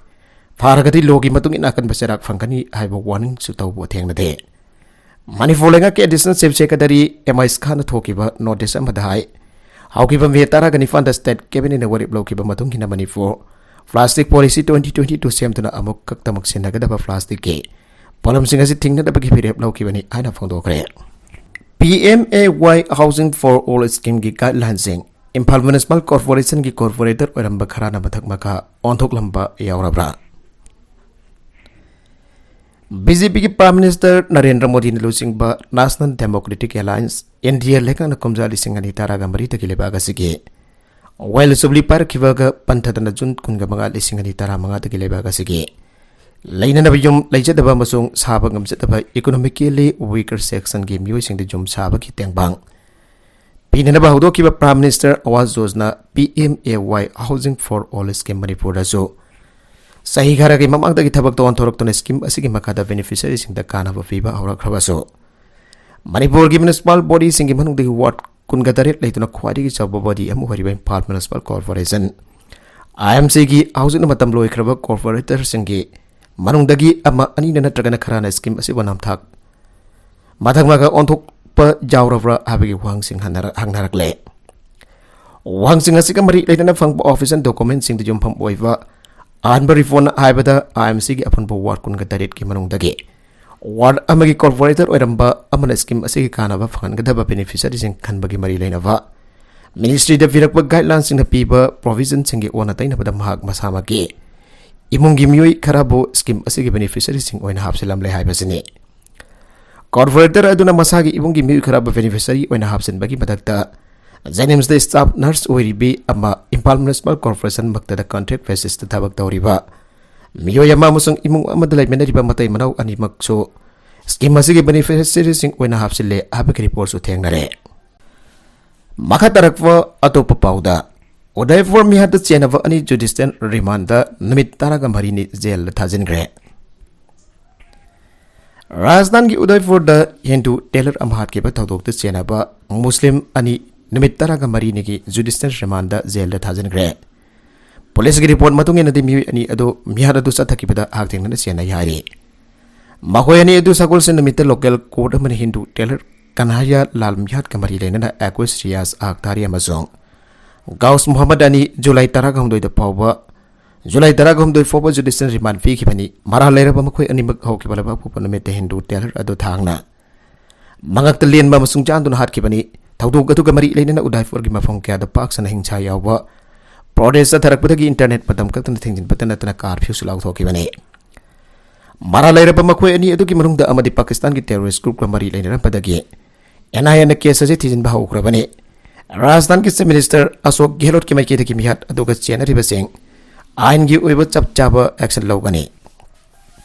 ꯐꯥꯔꯒꯗꯤ lawꯒꯤ ꯃꯇꯨꯡ ꯏꯟꯅ ꯑꯀꯟꯕ ꯆꯩꯔꯥꯛ ꯐꯪꯒꯅꯤ ꯍꯥꯏꯕ warningꯁꯨ ꯇꯧꯕ ꯊꯦꯡꯅꯗꯦ꯫ ꯃꯅꯤꯄꯨꯔ ꯂꯩꯉꯥꯛꯀꯤ Additional Chief Secretary ꯑꯦꯝ ꯑꯥꯏ ꯁꯈꯥꯅ ꯊꯣꯛꯈꯤꯕ notice ꯑꯃꯗ ꯍꯥꯏ, ꯍꯧꯈꯤꯕ ꯃꯦ ꯇꯔꯥꯒ ꯅꯤꯄꯥꯟꯗ state cabinetꯅ ꯋꯥꯔꯦꯞ ꯂꯧꯈꯤꯕ ꯃꯇꯨꯡ ꯏꯟꯅ Manipur plastic policy twenty twenty two ꯁꯦꯝꯗꯨꯅ ꯑꯃꯨꯛ ꯈꯛꯇꯃꯛ ꯁꯤꯖꯤꯟꯅꯒꯗꯕ plasticꯀꯤ ꯄꯣꯠꯂꯝꯁꯤꯡ ꯑꯁꯤ ꯊꯤꯡꯅꯗꯕꯒꯤ ꯐꯤꯔꯦꯞ ꯂꯧꯈꯤꯕꯅꯤ ꯍꯥꯏꯅ ꯐꯣꯡꯗꯣꯛꯈ꯭ꯔꯦ꯫ P M A Y Housing for All schemeꯒꯤ guidelinesꯁꯤꯡ Imphal Municipal Corporationꯒꯤ corporator ꯑꯣꯏꯔꯝꯕ ꯈꯔꯅ ꯃꯊꯛ ꯃꯈꯥ ꯑꯣꯟꯊꯣꯛꯂꯝꯕ ꯌꯥꯎꯔꯕ꯭ꯔꯥ? ꯕꯤ ꯖꯦ ꯄꯤꯒꯤ Prime Minister ꯅꯔꯦꯟꯗ꯭ꯔ ꯃꯣꯗꯤꯅ ꯂꯨꯆꯤꯡꯕ National Democratic Alliance, N D A ꯂꯩꯉꯥꯛꯅ ꯀꯨꯝꯖꯥ ꯂꯤꯁꯤꯡ ꯑꯅꯤ ꯇꯔꯥꯒ ꯃꯔꯤꯗꯒꯤ ꯂꯩꯕꯥꯛ ꯑꯁꯤꯒꯤ oil supply ꯄꯥꯏꯔꯛꯈꯤꯕꯒ ꯄꯟꯊꯗꯅ ꯖꯨꯟ ꯀꯨꯟꯒ ꯃꯉꯥ, ꯂꯤꯁꯤꯡ ꯑꯅꯤ ꯇꯔꯥꯃꯉꯥꯗꯒꯤ ꯂꯩꯕꯥꯛ ꯑꯁꯤꯒꯤ ꯂꯩꯅꯅꯕ ꯌꯨꯝ ꯂꯩꯖꯗꯕ ꯑꯃꯁꯨꯡ ꯁꯥꯕ ꯉꯝꯖꯗꯕ economically weaker sectionꯒꯤ ꯃꯤꯑꯣꯏꯁꯤꯡꯗ ꯌꯨꯝ ꯁꯥꯕꯒꯤ ꯇꯦꯡꯕꯥꯡ ꯄꯤꯅꯅꯕ ꯍꯧꯗꯣꯛꯈꯤꯕ Prime Minister Awas Yojana, P M A Y Housing for All scheme ꯃꯅꯤꯄꯨꯔꯗꯁꯨ ꯆꯍꯤ ꯈꯔꯒꯤ ꯃꯃꯥꯡꯗꯒꯤ ꯊꯕꯛꯇ ꯑꯣꯟꯊꯣꯔꯛꯇꯨꯅ scheme ꯑꯁꯤꯒꯤ ꯃꯈꯥꯗ beneficiaryꯁꯤꯡꯗ ꯀꯥꯟꯅꯕ ꯄꯤꯕ ꯍꯧꯔꯛꯈ꯭ꯔꯕꯁꯨ, ꯃꯅꯤꯄꯨꯔꯒꯤ municipal bodyꯁꯤꯡꯒꯤ ꯃꯅꯨꯡꯗꯒꯤ ward ꯀꯨꯟꯒ ꯇꯔꯦꯠ ꯂꯩꯗꯨꯅ ꯈ꯭ꯋꯥꯏꯗꯒꯤ ꯆꯥꯎꯕ body ꯑꯃ ꯑꯣꯏꯔꯤꯕ Imphal Municipal Corporation, I M Cꯒꯤ ꯍꯧꯖꯤꯛꯅ ꯃꯇꯝ ꯂꯣꯏꯈ꯭ꯔꯕ corporatorꯁꯤꯡꯒꯤ ꯃꯅꯨꯡꯗꯒꯤ ꯑꯃ ꯑꯅꯤꯅ ꯅꯠꯇ꯭ꯔꯒꯅ ꯈꯔꯅ scheme ꯑꯁꯤꯕꯨ ꯅꯝꯊꯥꯛ ꯃꯊꯛ ꯃꯈꯥ ꯑꯣꯟꯊꯣꯛꯄ ꯌꯥꯎꯔꯕ꯭ꯔꯥ ꯍꯥꯏꯕꯒꯤ ꯋꯥꯍꯪꯁꯤꯡ ꯍꯪꯅꯔ-, ꯍꯪꯅꯔꯛꯂꯦ꯫ ꯋꯥꯍꯪꯁꯤꯡ ꯑꯁꯤꯒ ꯃꯔꯤ ꯂꯩꯅꯅ ꯐꯪꯕ official documentꯁꯤꯡꯗ ꯌꯨꯝꯐꯝ ꯑꯣꯏꯕ ꯑꯍꯥꯟꯕ report ꯍꯥꯏꯕꯗ IMCꯒꯤ ꯑꯄꯨꯟꯕ ward ꯀꯨꯟꯒ ꯇꯔꯦꯠꯀꯤ ꯃꯅꯨꯡꯗꯒꯤ ward ꯑꯃꯒꯤ corporator ꯑꯣꯏꯔꯝꯕ ꯑꯃꯅ scheme ꯑꯁꯤꯒꯤ ꯀꯥꯟꯅꯕ ꯐꯪꯍꯟꯒꯗꯕ beneficiaryꯁꯤꯡ ꯈꯟꯕꯒꯤ ꯃꯔꯤ ꯂꯩꯅꯕ ministryꯗ ꯄꯤꯔꯛꯄ guidelineꯁꯤꯡꯅ ꯄꯤꯕ provisionꯁꯤꯡꯒꯤ ꯑꯣꯟꯅ ꯇꯩꯅꯕꯗ ꯃꯍꯥꯛ ꯃꯁꯥꯃꯛꯀꯤ ꯏꯃꯨꯡꯒꯤ ꯃꯤꯑꯣꯏ ꯈꯔꯕꯨ scheme ꯑꯁꯤꯒꯤ beneficiaryꯁꯤꯡ ꯑꯣꯏꯅ ꯍꯥꯞꯆꯤꯜꯂꯝꯂꯦ ꯍꯥꯏꯕꯁꯤꯅꯤ꯫ Corporator ꯑꯗꯨꯅ ꯃꯁꯥꯒꯤ ꯏꯃꯨꯡꯒꯤ ꯃꯤꯑꯣꯏ ꯈꯔꯕꯨ beneficiary ꯑꯣꯏꯅ ꯍꯥꯞꯆꯤꯟꯕꯒꯤ ꯃꯊꯛꯇ JNIMSꯇ staff nurse ꯑꯣꯏꯔꯤꯕꯤ ꯑꯃ ꯏꯝꯐꯥꯜ Municipal Corporation ꯃꯛꯇꯗ contract basisꯇ ꯊꯕꯛ ꯇꯧꯔꯤꯕ ꯃꯤꯑꯣꯏ ꯑꯃ ꯑꯃꯁꯨꯡ ꯏꯃꯨꯡ ꯑꯃꯗ ꯂꯩꯃꯤꯟꯅꯔꯤꯕ ꯃꯇꯩ ꯃꯅꯥꯎ ꯑꯅꯤꯃꯛꯁꯨ scheme ꯑꯁꯤꯒꯤ beneficiaryꯁꯤꯡ ꯑꯣꯏꯅ ꯍꯥꯞꯆꯤꯜꯂꯦ ꯍꯥꯏꯕꯒꯤ reportꯁꯨ ꯊꯦꯡꯅꯔꯦ꯫ ꯃꯈꯥ ꯇꯥꯔꯛꯄ ꯑꯇꯣꯞꯄ ꯄꯥꯎꯗ, ꯎꯗꯥꯏꯄꯨꯔ ꯃꯤꯍꯥꯠꯇ ꯆꯦꯟꯅꯕ ꯑꯅꯤ judicial remandꯗ ꯅꯨꯃꯤꯠ ꯇꯔꯥꯒ ꯃꯔꯤꯅꯤ jailꯗ ꯊꯥꯖꯤꯟꯈ꯭ꯔꯦ꯫ ꯔꯥꯖꯁꯊꯥꯟꯒꯤ ꯎꯗꯥꯏꯄꯨꯔꯗ ꯍꯤꯟꯗꯨ tailor ꯑꯃ ꯍꯥꯠꯈꯤꯕ ꯊꯧꯗꯣꯛꯇ ꯆꯦꯟꯅꯕ ꯃꯨꯁꯂꯤꯝ ꯑꯅꯤ ꯅꯨꯃꯤꯠ ꯇꯔꯥꯒ ꯃꯔꯤꯅꯤꯒꯤ judicial remandꯗ jailꯗ ꯊꯥꯖꯤꯟꯈ꯭ꯔꯦ꯫ ꯄꯨꯂꯤꯁꯀꯤ report ꯃꯇꯨꯡ ꯏꯟꯅꯗꯤ ꯃꯤꯑꯣꯏ ꯑꯅꯤ ꯑꯗꯨ ꯃꯤꯍꯥꯠ ꯑꯗꯨ ꯆꯠꯊꯈꯤꯕꯗ ꯍꯛꯊꯦꯡꯅꯅ ꯆꯦꯟꯅꯩ ꯍꯥꯏꯔꯤ꯫ ꯃꯈꯣꯏ ꯑꯅꯤ ꯑꯗꯨ ꯁꯒꯣꯜꯁꯦꯟ ꯅꯨꯃꯤꯠꯇ local court ꯑꯃꯅ ꯍꯤꯟꯗꯨ tailor ꯀꯟꯍꯩꯌꯥ ꯂꯥꯜ ꯃꯤꯍꯥꯠꯀ ꯃꯔꯤ ꯂꯩꯅꯅ ꯑꯦꯀ꯭ꯋꯤꯁ ꯔꯤꯌꯥꯖ ꯑꯈꯇꯥꯔꯤ ꯑꯃꯁꯨꯡ ꯒꯥꯎꯁ ꯃꯨꯍꯝꯃꯗ ꯑꯅꯤ ꯖꯨꯂꯥꯏ ꯇꯔꯥꯍꯨꯝꯗꯣꯏꯗ ꯐꯥꯎꯕ, ꯖꯨꯂꯥꯏ ꯇꯔꯥꯍꯨꯝꯗꯣꯏ ꯐꯥꯎꯕ judicial remand ꯄꯤꯈꯤꯕꯅꯤ꯫ ꯃꯔꯥꯜ ꯂꯩꯔꯕ ꯃꯈꯣꯏ ꯑꯅꯤꯃꯛ ꯍꯧꯈꯤꯕ ꯂꯩꯕꯥꯛꯄꯣꯛꯄ ꯅꯨꯃꯤꯠꯇ ꯍꯤꯟꯗꯨ tailor ꯑꯗꯨ ꯊꯥꯡꯅ ꯃꯉꯛꯇ ꯂꯦꯟꯕ ꯑꯃꯁꯨꯡ ꯆꯥꯟꯗꯨꯅ ꯍꯥꯠꯈꯤꯕꯅꯤ꯫ ꯊꯧꯗꯣꯛ ꯑꯗꯨꯒ ꯃꯔꯤ ꯂꯩꯅꯅ ꯎꯗꯥꯏꯄꯨꯔꯒꯤ ꯃꯐꯝ ꯀꯌꯥꯗ ꯄꯥꯛ ꯁꯟꯅ ꯍꯤꯡꯁꯥ ꯌꯥꯎꯕ protest ꯆꯠꯊꯔꯛꯄꯗꯒꯤ internet ꯃꯇꯝ ꯀꯛꯇꯅ ꯊꯤꯡꯖꯤꯟꯕꯇ ꯅꯠꯇꯅ curfewꯁꯨ ꯂꯥꯎꯊꯣꯛꯈꯤꯕꯅꯤ꯫ ꯃꯔꯥꯜ ꯂꯩꯔꯕ ꯃꯈꯣꯏ ꯑꯅꯤ ꯑꯗꯨꯒꯤ ꯃꯅꯨꯡꯗ ꯑꯃꯗꯤ ꯄꯥꯀꯤꯁꯇꯥꯟꯒꯤ terrorist groupꯀ ꯃꯔꯤ ꯂꯩꯅꯔꯝꯕꯗꯒꯤ NIAꯅ case ꯑꯁꯤ ꯊꯤꯖꯤꯟꯕ ꯍꯧꯈ꯭ꯔꯕꯅꯤ꯫ ꯔꯥꯖꯁꯊꯥꯟꯒꯤ Chief Minister ꯑꯁꯣꯛ ꯒꯦꯍꯂꯣꯠꯀꯤ ꯃꯥꯏꯀꯩꯗꯒꯤ ꯃꯤꯍꯥꯠ ꯑꯗꯨꯒ ꯆꯦꯟꯅꯔꯤꯕꯁꯤꯡ ꯑꯥꯏꯟꯒꯤ ꯑꯣꯏꯕ ꯆꯞ ꯆꯥꯕ action ꯂꯧꯒꯅꯤ꯫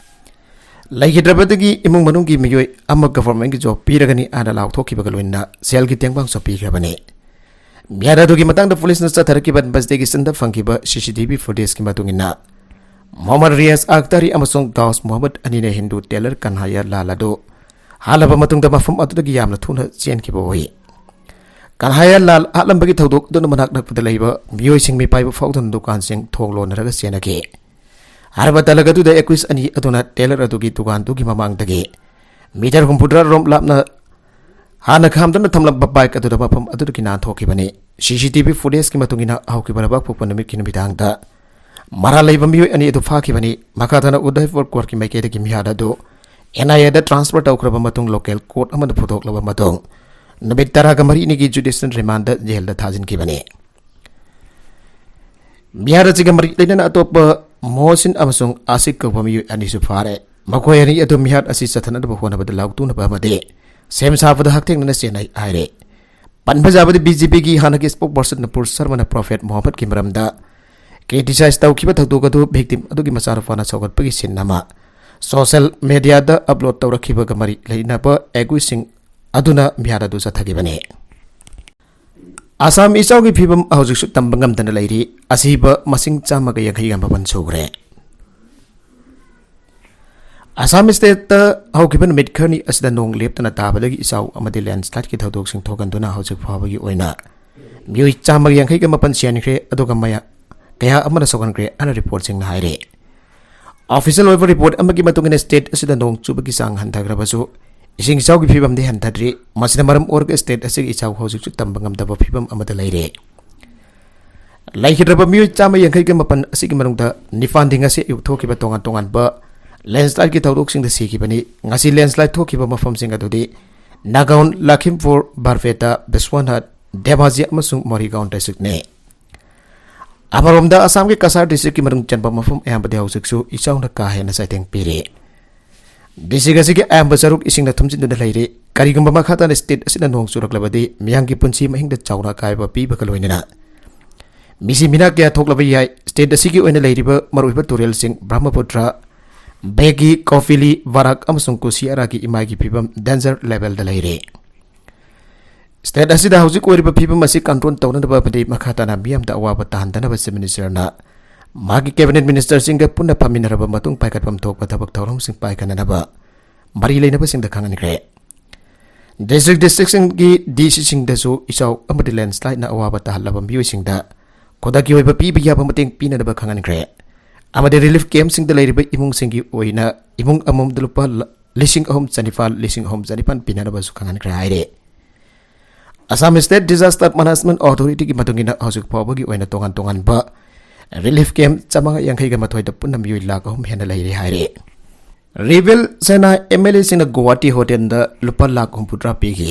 ꯂꯩꯈꯤꯗ꯭ꯔꯕꯗꯒꯤ ꯏꯃꯨꯡ ꯃꯅꯨꯡꯒꯤ ꯃꯤꯑꯣꯏ ꯑꯃ governmentꯀꯤ job ꯄꯤꯔꯒꯅꯤ ꯍꯥꯏꯅ ꯂꯥꯎꯊꯣꯛꯈꯤꯕꯒ ꯂꯣꯏꯅꯅ ꯁꯦꯜꯒꯤ ꯇꯦꯡꯕꯥꯡꯁꯨ ꯄꯤꯈ꯭ꯔꯕꯅꯤ꯫ ꯃꯤꯍꯥꯠ ꯑꯗꯨꯒꯤ ꯃꯇꯥꯡꯗ ꯄꯨꯂꯤꯁꯅ ꯆꯠꯊꯔꯛꯈꯤꯕ investigationꯗ ꯐꯪꯈꯤꯕ CCTV footageꯀꯤ ꯃꯇꯨꯡ ꯏꯟꯅ, ꯃꯣꯍꯝꯃꯗ ꯔꯤꯌꯥꯖ ꯑꯈꯇꯥꯔꯤ ꯑꯃꯁꯨꯡ ꯒꯥꯎꯁ ꯃꯨꯍꯝꯃꯗ ꯑꯅꯤꯅ ꯍꯤꯟꯗꯨ tailor ꯀꯟꯍꯩꯌꯥ ꯂꯥꯜ ꯑꯗꯨ ꯍꯥꯠꯂꯕ ꯃꯇꯨꯡꯗ ꯃꯐꯝ ꯑꯗꯨꯗꯒꯤ ꯌꯥꯝꯅ ꯊꯨꯅ ꯆꯦꯟꯈꯤꯕ ꯎꯏ꯫ ꯀꯟꯍꯩꯌꯥ ꯂꯥꯜ ꯍꯥꯠꯂꯝꯕꯒꯤ ꯊꯧꯗꯣꯛ ꯑꯗꯨꯅ ꯃꯅꯥꯛ ꯅꯛꯄꯗ ꯂꯩꯕ ꯃꯤꯑꯣꯏꯁꯤꯡ ꯃꯤꯄꯥꯏꯕ ꯐꯥꯎꯗꯨꯅ ꯗꯨꯀꯥꯟꯁꯤꯡ ꯊꯣꯡ ꯂꯣꯟꯅꯔꯒ ꯆꯦꯟꯅꯈꯤ꯫ ꯍꯥꯏꯔꯤꯕ ꯇꯂꯛ ꯑꯗꯨꯗ ꯑꯦꯀ꯭ꯋꯤꯁ ꯑꯅꯤ ꯑꯗꯨꯅ tailor ꯑꯗꯨꯒꯤ ꯗꯨꯀꯥꯟꯗꯨꯒꯤ ꯃꯃꯥꯡꯗꯒꯤ meter ꯍꯨꯝꯐꯨꯇꯔꯥ ꯔꯣꯝ ꯂꯥꯞꯅ ꯍꯥꯟꯅ ꯈꯥꯝꯗꯨꯅ ꯊꯝꯂꯝꯕ ꯕꯥꯏꯛ ꯑꯗꯨꯗ ꯃꯐꯝ ꯑꯗꯨꯗꯒꯤ ꯅꯥꯟꯊꯣꯛꯈꯤꯕꯅꯤ꯫ ꯁꯤ ꯁꯤ ꯇꯤ ꯚꯤ ꯐꯨꯇꯦꯖꯀꯤ ꯃꯇꯨꯡ ꯏꯟꯅ, ꯍꯧꯈꯤꯕ ꯂꯩꯕꯥꯛꯄꯣꯛꯄ ꯅꯨꯃꯤꯠꯀꯤ ꯅꯨꯃꯤꯗꯥꯡꯗ ꯃꯔꯥꯜ ꯂꯩꯕ ꯃꯤꯑꯣꯏ ꯑꯅꯤ ꯑꯗꯨ ꯐꯥꯈꯤꯕꯅꯤ꯫ ꯃꯈꯥ ꯇꯥꯅ ꯎꯗꯥꯏꯄꯨꯔ ꯀꯣꯔꯠꯀꯤ ꯃꯥꯏꯀꯩꯗꯒꯤ ꯃꯤꯍꯥꯠ ꯑꯗꯨ ꯑꯦꯟ ꯑꯥꯏ ꯑꯦꯗ ꯇ꯭ꯔꯥꯟꯁꯐꯔ ꯇꯧꯈ꯭ꯔꯕ ꯃꯇꯨꯡ, ꯂꯣꯀꯦꯜ ꯀꯣꯔꯠ ꯑꯃꯅ ꯄꯨꯊꯣꯛꯂꯕ ꯃꯇꯨꯡ, ꯅꯨꯃꯤꯠ ꯇꯔꯥꯒ ꯃꯔꯤꯅꯤꯒꯤ ꯖꯨꯗꯤꯁꯤꯌꯦꯜ ꯔꯤꯃꯥꯟꯗ ꯖꯦꯜꯗ ꯊꯥꯖꯤꯟꯈꯤꯕꯅꯤ꯫ ꯃꯤꯍꯥꯠ ꯑꯁꯤꯒ ꯃꯔꯤ ꯂꯩꯅꯅ ꯑꯇꯣꯞꯄ ꯃꯣꯍꯁꯤꯟ ꯑꯃꯁꯨꯡ ꯑꯥꯁꯤꯛ ꯀꯧꯕ ꯃꯤꯑꯣꯏ ꯑꯅꯤꯁꯨ ꯐꯥꯔꯦ꯫ ꯃꯈꯣꯏ ꯑꯅꯤ ꯑꯗꯨ ꯃꯤꯍꯥꯠ ꯑꯁꯤ ꯆꯠꯊꯅꯕ ꯍꯣꯠꯅꯕꯗ ꯂꯥꯎꯇꯨꯅꯕ ꯑꯃꯗꯤ ꯁꯦꯝ ꯁꯥꯕꯗ ꯍꯛꯊꯦꯡꯅꯅ ꯆꯦꯟꯅꯩ ꯍꯥꯏꯔꯦ꯫ ꯄꯟꯕ ꯌꯥꯕꯗꯤ, ꯕꯤ ꯖꯦ ꯄꯤꯒꯤ ꯍꯥꯟꯅꯒꯤ ꯁ꯭ꯄꯣꯛꯄꯔꯁꯟ ꯅꯨꯄꯨꯔ ꯁꯔꯃꯅ ꯄ꯭ꯔꯣꯐꯦꯠ ꯃꯨꯍꯝꯃꯗꯀꯤ ꯃꯔꯝꯗ ꯀ꯭ꯔꯤꯇꯤꯁꯥꯏꯖ ꯇꯧꯈꯤꯕ ꯊꯧꯗꯣꯛ ꯑꯗꯨ ꯚꯤꯛꯇꯤꯝ ꯑꯗꯨꯒꯤ ꯃꯆꯥꯅꯨꯄꯥꯅ ꯁꯧꯒꯠꯄꯒꯤ ꯁꯤꯟ ꯑꯃ ꯁꯣꯁꯦꯜ ꯃꯦꯗꯤꯌꯥꯗ ꯑꯞꯂꯣꯗ ꯇꯧꯔꯛꯈꯤꯕꯒ ꯃꯔꯤ ꯂꯩꯅꯕ ꯑꯦꯒꯨꯏꯁꯤꯡ ꯑꯗꯨꯅ ꯃꯤꯍꯥꯠ ꯑꯗꯨ ꯆꯠꯊꯈꯤꯕꯅꯤ꯫ ꯑꯁꯥꯝ ꯏꯆꯥꯎꯒꯤ ꯐꯤꯕꯝ ꯍꯧꯖꯤꯛꯁꯨ ꯇꯝꯕ ꯉꯝꯗꯅ ꯂꯩꯔꯤ꯫ ꯑꯁꯤꯕ ꯃꯁꯤꯡ ꯆꯥꯝꯃꯒ ꯌꯥꯡꯈꯩꯒ ꯃꯥꯄꯟ ꯁꯨꯈ꯭ꯔꯦ꯫ ꯑꯁꯥꯝ ꯁ꯭ꯇꯦꯠꯇ ꯍꯧꯈꯤꯕ ꯅꯨꯃꯤꯠ ꯈꯔꯅꯤ ꯑꯁꯤꯗ ꯅꯣꯡ ꯂꯦꯞꯇꯅ ꯇꯥꯕꯗꯒꯤ ꯏꯆꯥꯎ ꯑꯃꯗꯤ ꯂꯦꯟꯁ꯭ꯂꯥꯏꯗꯀꯤ ꯊꯧꯗꯣꯛꯁꯤꯡ ꯊꯣꯛꯍꯟꯗꯨꯅ ꯍꯧꯖꯤꯛ ꯐꯥꯎꯕꯒꯤ ꯑꯣꯏꯅ ꯃꯤꯑꯣꯏ ꯆꯥꯝꯃꯒ ꯌꯥꯡꯈꯩꯒ ꯃꯥꯄꯟ ꯁꯤꯍꯟꯈ꯭ꯔꯦ, ꯑꯗꯨꯒ ꯃꯌꯥ-, ꯀꯌꯥ ꯑꯃꯅ ꯁꯣꯛꯍꯟꯈ꯭ꯔꯦ ꯍꯥꯏꯅ ꯔꯤꯄꯣꯔꯠꯁꯤꯡꯅ ꯍꯥꯏꯔꯤ꯫ ꯑꯣꯐꯤꯁꯤꯌꯦꯜ ꯑꯣꯏꯕ ꯔꯤꯄꯣꯔꯠ ꯑꯃꯒꯤ ꯃꯇꯨꯡ ꯏꯟꯅ, ꯁ꯭ꯇꯦꯠ ꯑꯁꯤꯗ ꯅꯣꯡ ꯆꯨꯕꯒꯤ ꯆꯥꯡ ꯍꯟꯊꯈ꯭ꯔꯕꯁꯨ, ꯏꯁꯤꯡ ꯏꯆꯥꯎꯒꯤ ꯐꯤꯕꯝꯗꯤ ꯍꯟꯊꯗ꯭ꯔꯤ꯫ ꯃꯁꯤꯅ ꯃꯔꯝ ꯑꯣꯏꯔꯒ ꯁ꯭ꯇꯦꯠ ꯑꯁꯤꯒꯤ ꯏꯆꯥꯎ ꯍꯧꯖꯤꯛꯁꯨ ꯇꯝꯕ ꯉꯝꯗꯕ ꯐꯤꯕꯝ ꯑꯃꯗ ꯂꯩꯔꯦ꯫ ꯂꯩꯈꯤꯗ꯭ꯔꯕ ꯃꯤꯑꯣꯏ ꯆꯥꯝꯃ ꯌꯥꯡꯈꯩꯒ ꯃꯥꯄꯟ ꯑꯁꯤꯒꯤ ꯃꯅꯨꯡꯗ ꯅꯤꯄꯥꯟꯗꯤ ꯉꯁꯤ ꯑꯌꯨꯛ ꯊꯣꯛꯈꯤꯕ ꯇꯣꯉꯥꯟ ꯇꯣꯉꯥꯟꯕ ꯂꯦꯟꯁ꯭ꯂꯥꯏꯗꯀꯤ ꯊꯧꯗꯣꯛꯁꯤꯡꯗ ꯁꯤꯈꯤꯕꯅꯤ꯫ ꯉꯁꯤ ꯂꯦꯟꯁ꯭ꯂꯥꯏꯗ ꯊꯣꯛꯈꯤꯕ ꯃꯐꯝꯁꯤꯡ ꯑꯗꯨꯗꯤ ꯅꯥꯒꯥꯎꯟ, ꯂꯈꯤꯝꯄꯨꯔ, ꯕꯔꯄꯦꯇꯥ, ꯕꯤꯁ꯭ꯋꯥꯅꯥꯊ, ꯙꯦꯃꯥꯖꯤ ꯑꯃꯁꯨꯡ ꯃꯣꯔꯤꯒꯥꯎꯟ ꯗꯤꯁꯇ꯭ꯔꯤꯛꯅꯤ꯫ ꯑꯃꯔꯣꯝꯗ, ꯑꯁꯥꯝꯒꯤ ꯀꯁꯥꯔ ꯗꯤꯁꯇ꯭ꯔꯤꯛꯀꯤ ꯃꯅꯨꯡ ꯆꯟꯕ ꯃꯐꯝ ꯑꯌꯥꯝꯕꯗꯤ ꯍꯧꯖꯤꯛꯁꯨ ꯏꯆꯥꯎꯅ ꯀꯥ ꯍꯦꯟꯅ ꯆꯩꯊꯦꯡ ꯄꯤꯔꯤ꯫ ꯗꯤꯁꯇ꯭ꯔꯤꯛ ꯑꯁꯤꯒꯤ ꯑꯌꯥꯝꯕ ꯁꯔꯨꯛ ꯏꯁꯤꯡꯅ ꯊꯨꯝꯖꯤꯟꯗꯨꯅ ꯂꯩꯔꯤ꯫ ꯀꯔꯤꯒꯨꯝꯕ ꯃꯈꯥ ꯇꯥꯅ ꯁ꯭ꯇꯦꯠ ꯑꯁꯤꯗ ꯅꯣꯡ ꯆꯨꯔꯛꯂꯕꯗꯤ, ꯃꯤꯌꯥꯝꯒꯤ ꯄꯨꯟꯁꯤ ꯃꯍꯤꯡꯗ ꯆꯥꯎꯅ ꯑꯀꯥꯏꯕ ꯄꯤꯕꯒ ꯂꯣꯏꯅꯅ ꯃꯤꯁꯤ ꯃꯤꯅꯥ ꯀꯌꯥ ꯊꯣꯛꯂꯕ ꯌꯥꯏ꯫ ꯁ꯭ꯇꯦꯠ ꯑꯁꯤꯒꯤ ꯑꯣꯏꯅ ꯂꯩꯔꯤꯕ ꯃꯔꯨꯑꯣꯏꯕ ꯇꯨꯔꯦꯜꯁꯤꯡ ꯕ꯭ꯔꯍꯃꯄꯨꯇ꯭ꯔ, ꯕꯦꯒꯤ, ꯀꯣꯐꯤꯂꯤ, ꯕꯔꯥꯛ ꯑꯃꯁꯨꯡ ꯀꯨꯁꯤꯌꯥꯔꯥꯒꯤ ꯏꯃꯥꯏꯒꯤ ꯐꯤꯕꯝ ꯗꯦꯟꯖꯔ ꯂꯦꯚꯦꯜꯗ ꯂꯩꯔꯦ꯫ ꯁ꯭ꯇꯦꯠ ꯑꯁꯤꯗ ꯍꯧꯖꯤꯛ ꯑꯣꯏꯔꯤꯕ ꯐꯤꯕꯝ ꯑꯁꯤ ꯀꯟꯇ꯭ꯔꯣꯜ ꯇꯧꯅꯅꯕ ꯑꯃꯗꯤ ꯃꯈꯥ ꯇꯥꯅ ꯃꯤꯌꯥꯝꯗ ꯑꯋꯥꯕ ꯇꯥꯍꯟꯗꯅꯕ ꯆꯤꯐ ꯃꯤꯅꯤꯁꯇꯔꯅ ꯃꯥꯒꯤ ꯀꯦꯕꯤꯅꯦꯠ ꯃꯤꯅꯤꯁꯇꯔꯁꯤꯡꯒ ꯄꯨꯟꯅ ꯐꯝꯃꯤꯟꯅꯔꯕ ꯃꯇꯨꯡ ꯄꯥꯏꯈꯠꯐꯝ ꯊꯣꯛꯄ ꯊꯕꯛ ꯊꯧꯔꯝꯁꯤꯡ ꯄꯥꯏꯈꯠꯅꯅꯕ ꯃꯔꯤ ꯂꯩꯅꯕꯁꯤꯡꯗ ꯈꯪꯍꯟꯈ꯭ꯔꯦ꯫ ꯗꯤꯁꯇ꯭ꯔꯤꯛ ꯗꯤꯁꯇ꯭ꯔꯤꯛꯁꯤꯡꯒꯤ ꯗꯤ ꯁꯤꯁꯤꯡꯗꯁꯨ ꯏꯆꯥꯎ ꯑꯃꯗꯤ ꯂꯦꯟꯁ꯭ꯂꯥꯏꯗꯅ ꯑꯋꯥꯕ ꯇꯥꯍꯜꯂꯕ ꯃꯤꯑꯣꯏꯁꯤꯡꯗ ꯈꯨꯗꯛꯀꯤ ꯑꯣꯏꯕ ꯄꯤꯕ ꯌꯥꯕ ꯃꯇꯦꯡ ꯄꯤꯅꯅꯕ ꯈꯪꯍꯟꯈ꯭ꯔꯦ꯫ ꯑꯃꯗꯤ ꯔꯤꯂꯤꯐ ꯀꯦꯝꯞꯁꯤꯡꯗ ꯂꯩꯔꯤꯕ ꯏꯃꯨꯡꯁꯤꯡꯒꯤ ꯑꯣꯏꯅ ꯏꯃꯨꯡ ꯑꯃꯃꯝꯗ ꯂꯨꯄꯥ ꯂ-, ꯂꯤꯁꯤꯡ ꯑꯍꯨꯝ ꯆꯅꯤꯄꯥꯜ, ꯂꯤꯁꯤꯡ ꯑꯍꯨꯝ ꯆꯅꯤꯄꯥꯜ ꯄꯤꯅꯅꯕꯁꯨ ꯈꯪꯍꯟꯈ꯭ꯔꯦ ꯍꯥꯏꯔꯦ꯫ Assam State Disaster Management Authority-ꯒꯤ ꯃꯇꯨꯡ ꯏꯟꯅ ꯍꯧꯖꯤꯛ ꯐꯥꯎꯕꯒꯤ ꯑꯣꯏꯅ ꯇꯣꯉꯥꯟ ꯇꯣꯉꯥꯟꯕ relief camp ꯆꯥꯃꯉꯥ ꯌꯥꯡꯈꯩꯒ ꯃꯥꯊꯣꯏꯗ ꯄꯨꯟꯅ ꯃꯤꯑꯣꯏ ꯂꯥꯈ ꯑꯍꯨꯝ ꯍꯦꯟꯅ ꯂꯩꯔꯦ ꯍꯥꯏꯔꯦ꯫ ꯔꯤꯕꯦꯜ ꯁꯦꯅꯥ MLA-ꯁꯤꯡꯅ ꯒꯨꯋꯥꯍꯥꯇꯤ ꯍꯣꯇꯦꯜꯗ ꯂꯨꯄꯥ ꯂꯥꯈ ꯍꯨꯝꯐꯨꯇꯔꯥ ꯄꯤꯈꯤ꯫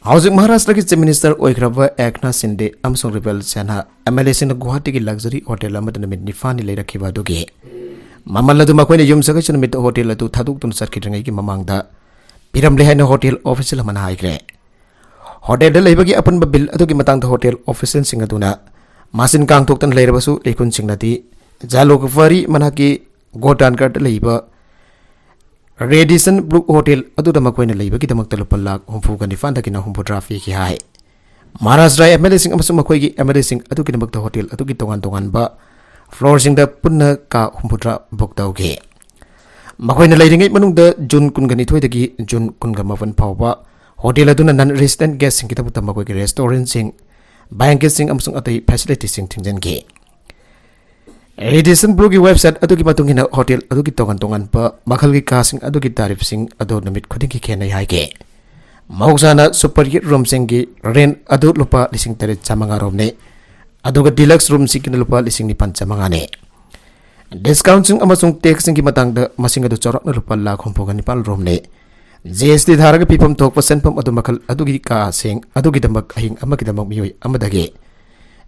ꯍꯧꯖꯤꯛ ꯃꯍꯥꯔꯥꯁꯇ꯭ꯔꯒꯤ Chief Minister ꯑꯣꯏꯈ꯭ꯔꯕ ꯑꯦꯛꯅꯥꯊ ꯁꯤꯟꯗꯦ ꯑꯃꯁꯨꯡ ꯔꯤꯕꯦꯜ ꯁꯦꯅꯥ MLA-ꯁꯤꯡꯅ ꯒꯨꯋꯥꯍꯥꯇꯤꯒꯤ luxury ꯍꯣꯇꯦꯜ ꯑꯃꯗ ꯅꯨꯃꯤꯠ ꯅꯤꯄꯥꯜꯅꯤ ꯂꯩꯔꯛꯈꯤꯕ ꯑꯗꯨꯒꯤ ꯃꯃꯜ ꯑꯗꯨ ꯃꯈꯣꯏꯅ ꯌꯨꯝꯁꯀꯩꯁ ꯅꯨꯃꯤꯠꯇ ꯍꯣꯇꯦꯜ ꯑꯗꯨ ꯊꯥꯗꯣꯛꯇꯨꯅ ꯆꯠꯈꯤꯗ꯭ꯔꯤꯉꯩꯒꯤ ꯃꯃꯥꯡꯗ ꯄꯤꯔꯝꯂꯦ ꯍꯥꯏꯅ ꯍꯣꯇꯦꯜ official ꯑꯃꯅ ꯍꯥꯏꯈ꯭ꯔꯦ꯫ ꯍꯣꯇꯦꯜꯗ ꯂꯩꯕꯒꯤ ꯑꯄꯨꯟꯕ bill ꯑꯗꯨꯒꯤ ꯃꯇꯥꯡꯗ ꯍꯣꯇꯦꯜ official-ꯁꯤꯡ ꯑꯗꯨꯅ ꯃꯆꯤꯟ ꯀꯥꯡꯊꯣꯛꯇꯅ ꯂꯩꯔꯕꯁꯨ, ꯂꯩꯈꯨꯟꯁꯤꯡꯅꯗꯤ ꯖꯥꯂꯨꯀꯕꯥꯔꯤ ꯃꯅꯥꯛꯀꯤ ꯒꯣꯗꯥꯟꯒꯔꯗ ꯂꯩꯕ Radisson Blu Hotel ꯑꯗꯨꯗ ꯃꯈꯣꯏꯅ ꯂꯩꯕꯒꯤꯗꯃꯛꯇ ꯂꯨꯄꯥ ꯂꯥꯈ ꯍꯨꯝꯐꯨꯒ ꯅꯤꯄꯥꯟꯗꯒꯤꯅ ꯍꯨꯝꯐꯨꯇꯔꯥ ꯄꯤꯈꯤ ꯍꯥꯏ꯫ ꯃꯍꯥꯔꯥꯁꯇ꯭ꯔ MLA-ꯁꯤꯡ ꯑꯃꯁꯨꯡ ꯃꯈꯣꯏꯒꯤ MLA-ꯁꯤꯡ ꯑꯗꯨꯒꯤꯗꯃꯛꯇ ꯍꯣꯇꯦꯜ ꯑꯗꯨꯒꯤ ꯇꯣꯉꯥꯟ ꯇꯣꯉꯥꯟꯕ floor-ꯁꯤꯡꯗ ꯄꯨꯟꯅ ꯀꯥ ꯍꯨꯝꯐꯨꯇꯔꯥ book ꯇꯧꯈꯤ꯫ ꯃꯈꯣꯏꯅ ꯂꯩꯔꯤꯉꯩ ꯃꯅꯨꯡꯗ ꯖꯨꯟ ꯀꯨꯟꯒ ꯅꯤꯊꯣꯏꯗꯒꯤ ꯖꯨꯟ ꯀꯨꯟꯒ ꯃꯥꯄꯟ ꯐꯥꯎꯕ ꯍꯣꯇꯦꯜ ꯑꯗꯨꯅ non-resident guest-ꯁꯤꯡꯒꯤꯗꯃꯛꯇ ꯃꯈꯣꯏꯒꯤ restaurant-ꯁꯤꯡ, banquet-ꯁꯤꯡ ꯑꯃꯁꯨꯡ ꯑꯇꯩ facility-ꯁꯤꯡ ꯊꯤꯡꯖꯤꯟꯈꯤ꯫ Radisson Blu-ꯒꯤ website ꯑꯗꯨꯒꯤ ꯃꯇꯨꯡ ꯏꯟꯅ, ꯍꯣꯇꯦꯜ ꯑꯗꯨꯒꯤ ꯇꯣꯉꯥꯟ ꯇꯣꯉꯥꯟꯕ ꯃꯈꯜꯒꯤ ꯀꯥꯁꯤꯡ ꯑꯗꯨꯒꯤ tariff-ꯁꯤꯡ ꯑꯗꯨ ꯅꯨꯃꯤꯠ ꯈꯨꯗꯤꯡꯒꯤ ꯈꯦꯠꯅꯩ ꯍꯥꯏꯈꯤ꯫ ꯃꯍꯧꯁꯥꯅ super suite room-ꯁꯤꯡꯒꯤ rent ꯑꯗꯨ ꯂꯨꯄꯥ ꯂꯤꯁꯤꯡ ꯇꯔꯦꯠ ꯆꯥꯃꯉꯥ ꯔꯣꯝꯅꯤ, ꯑꯗꯨꯒ deluxe room-ꯁꯤꯡꯒꯤꯅ ꯂꯨꯄꯥ ꯂꯤꯁꯤꯡ ꯅꯤꯄꯥꯟ ꯆꯥꯃꯉꯥꯅꯤ꯫ Discount-ꯁꯤꯡ ꯑꯃꯁꯨꯡ tax-ꯁꯤꯡꯒꯤ ꯃꯇꯥꯡꯗ, ꯃꯁꯤꯡ ꯑꯗꯨ ꯆꯥꯎꯔꯥꯛꯅ ꯂꯨꯄꯥ ꯂꯥꯈ ꯍꯨꯝꯐꯨꯒ ꯅꯤꯄꯥꯟ ꯔꯣꯝꯅꯤ꯫ GST ꯊꯥꯔꯒ ꯄꯤꯐꯝ ꯊꯣꯛꯄ ꯁꯦꯟꯐꯝ ꯑꯗꯨ ꯃꯈꯜ ꯑꯗꯨꯒꯤ ꯀꯥꯁꯤꯡ ꯑꯗꯨꯒꯤꯗꯃꯛ ꯑꯍꯤꯡ ꯑꯃꯒꯤꯗꯃꯛ ꯃꯤꯑꯣꯏ ꯑꯃꯗꯒꯤ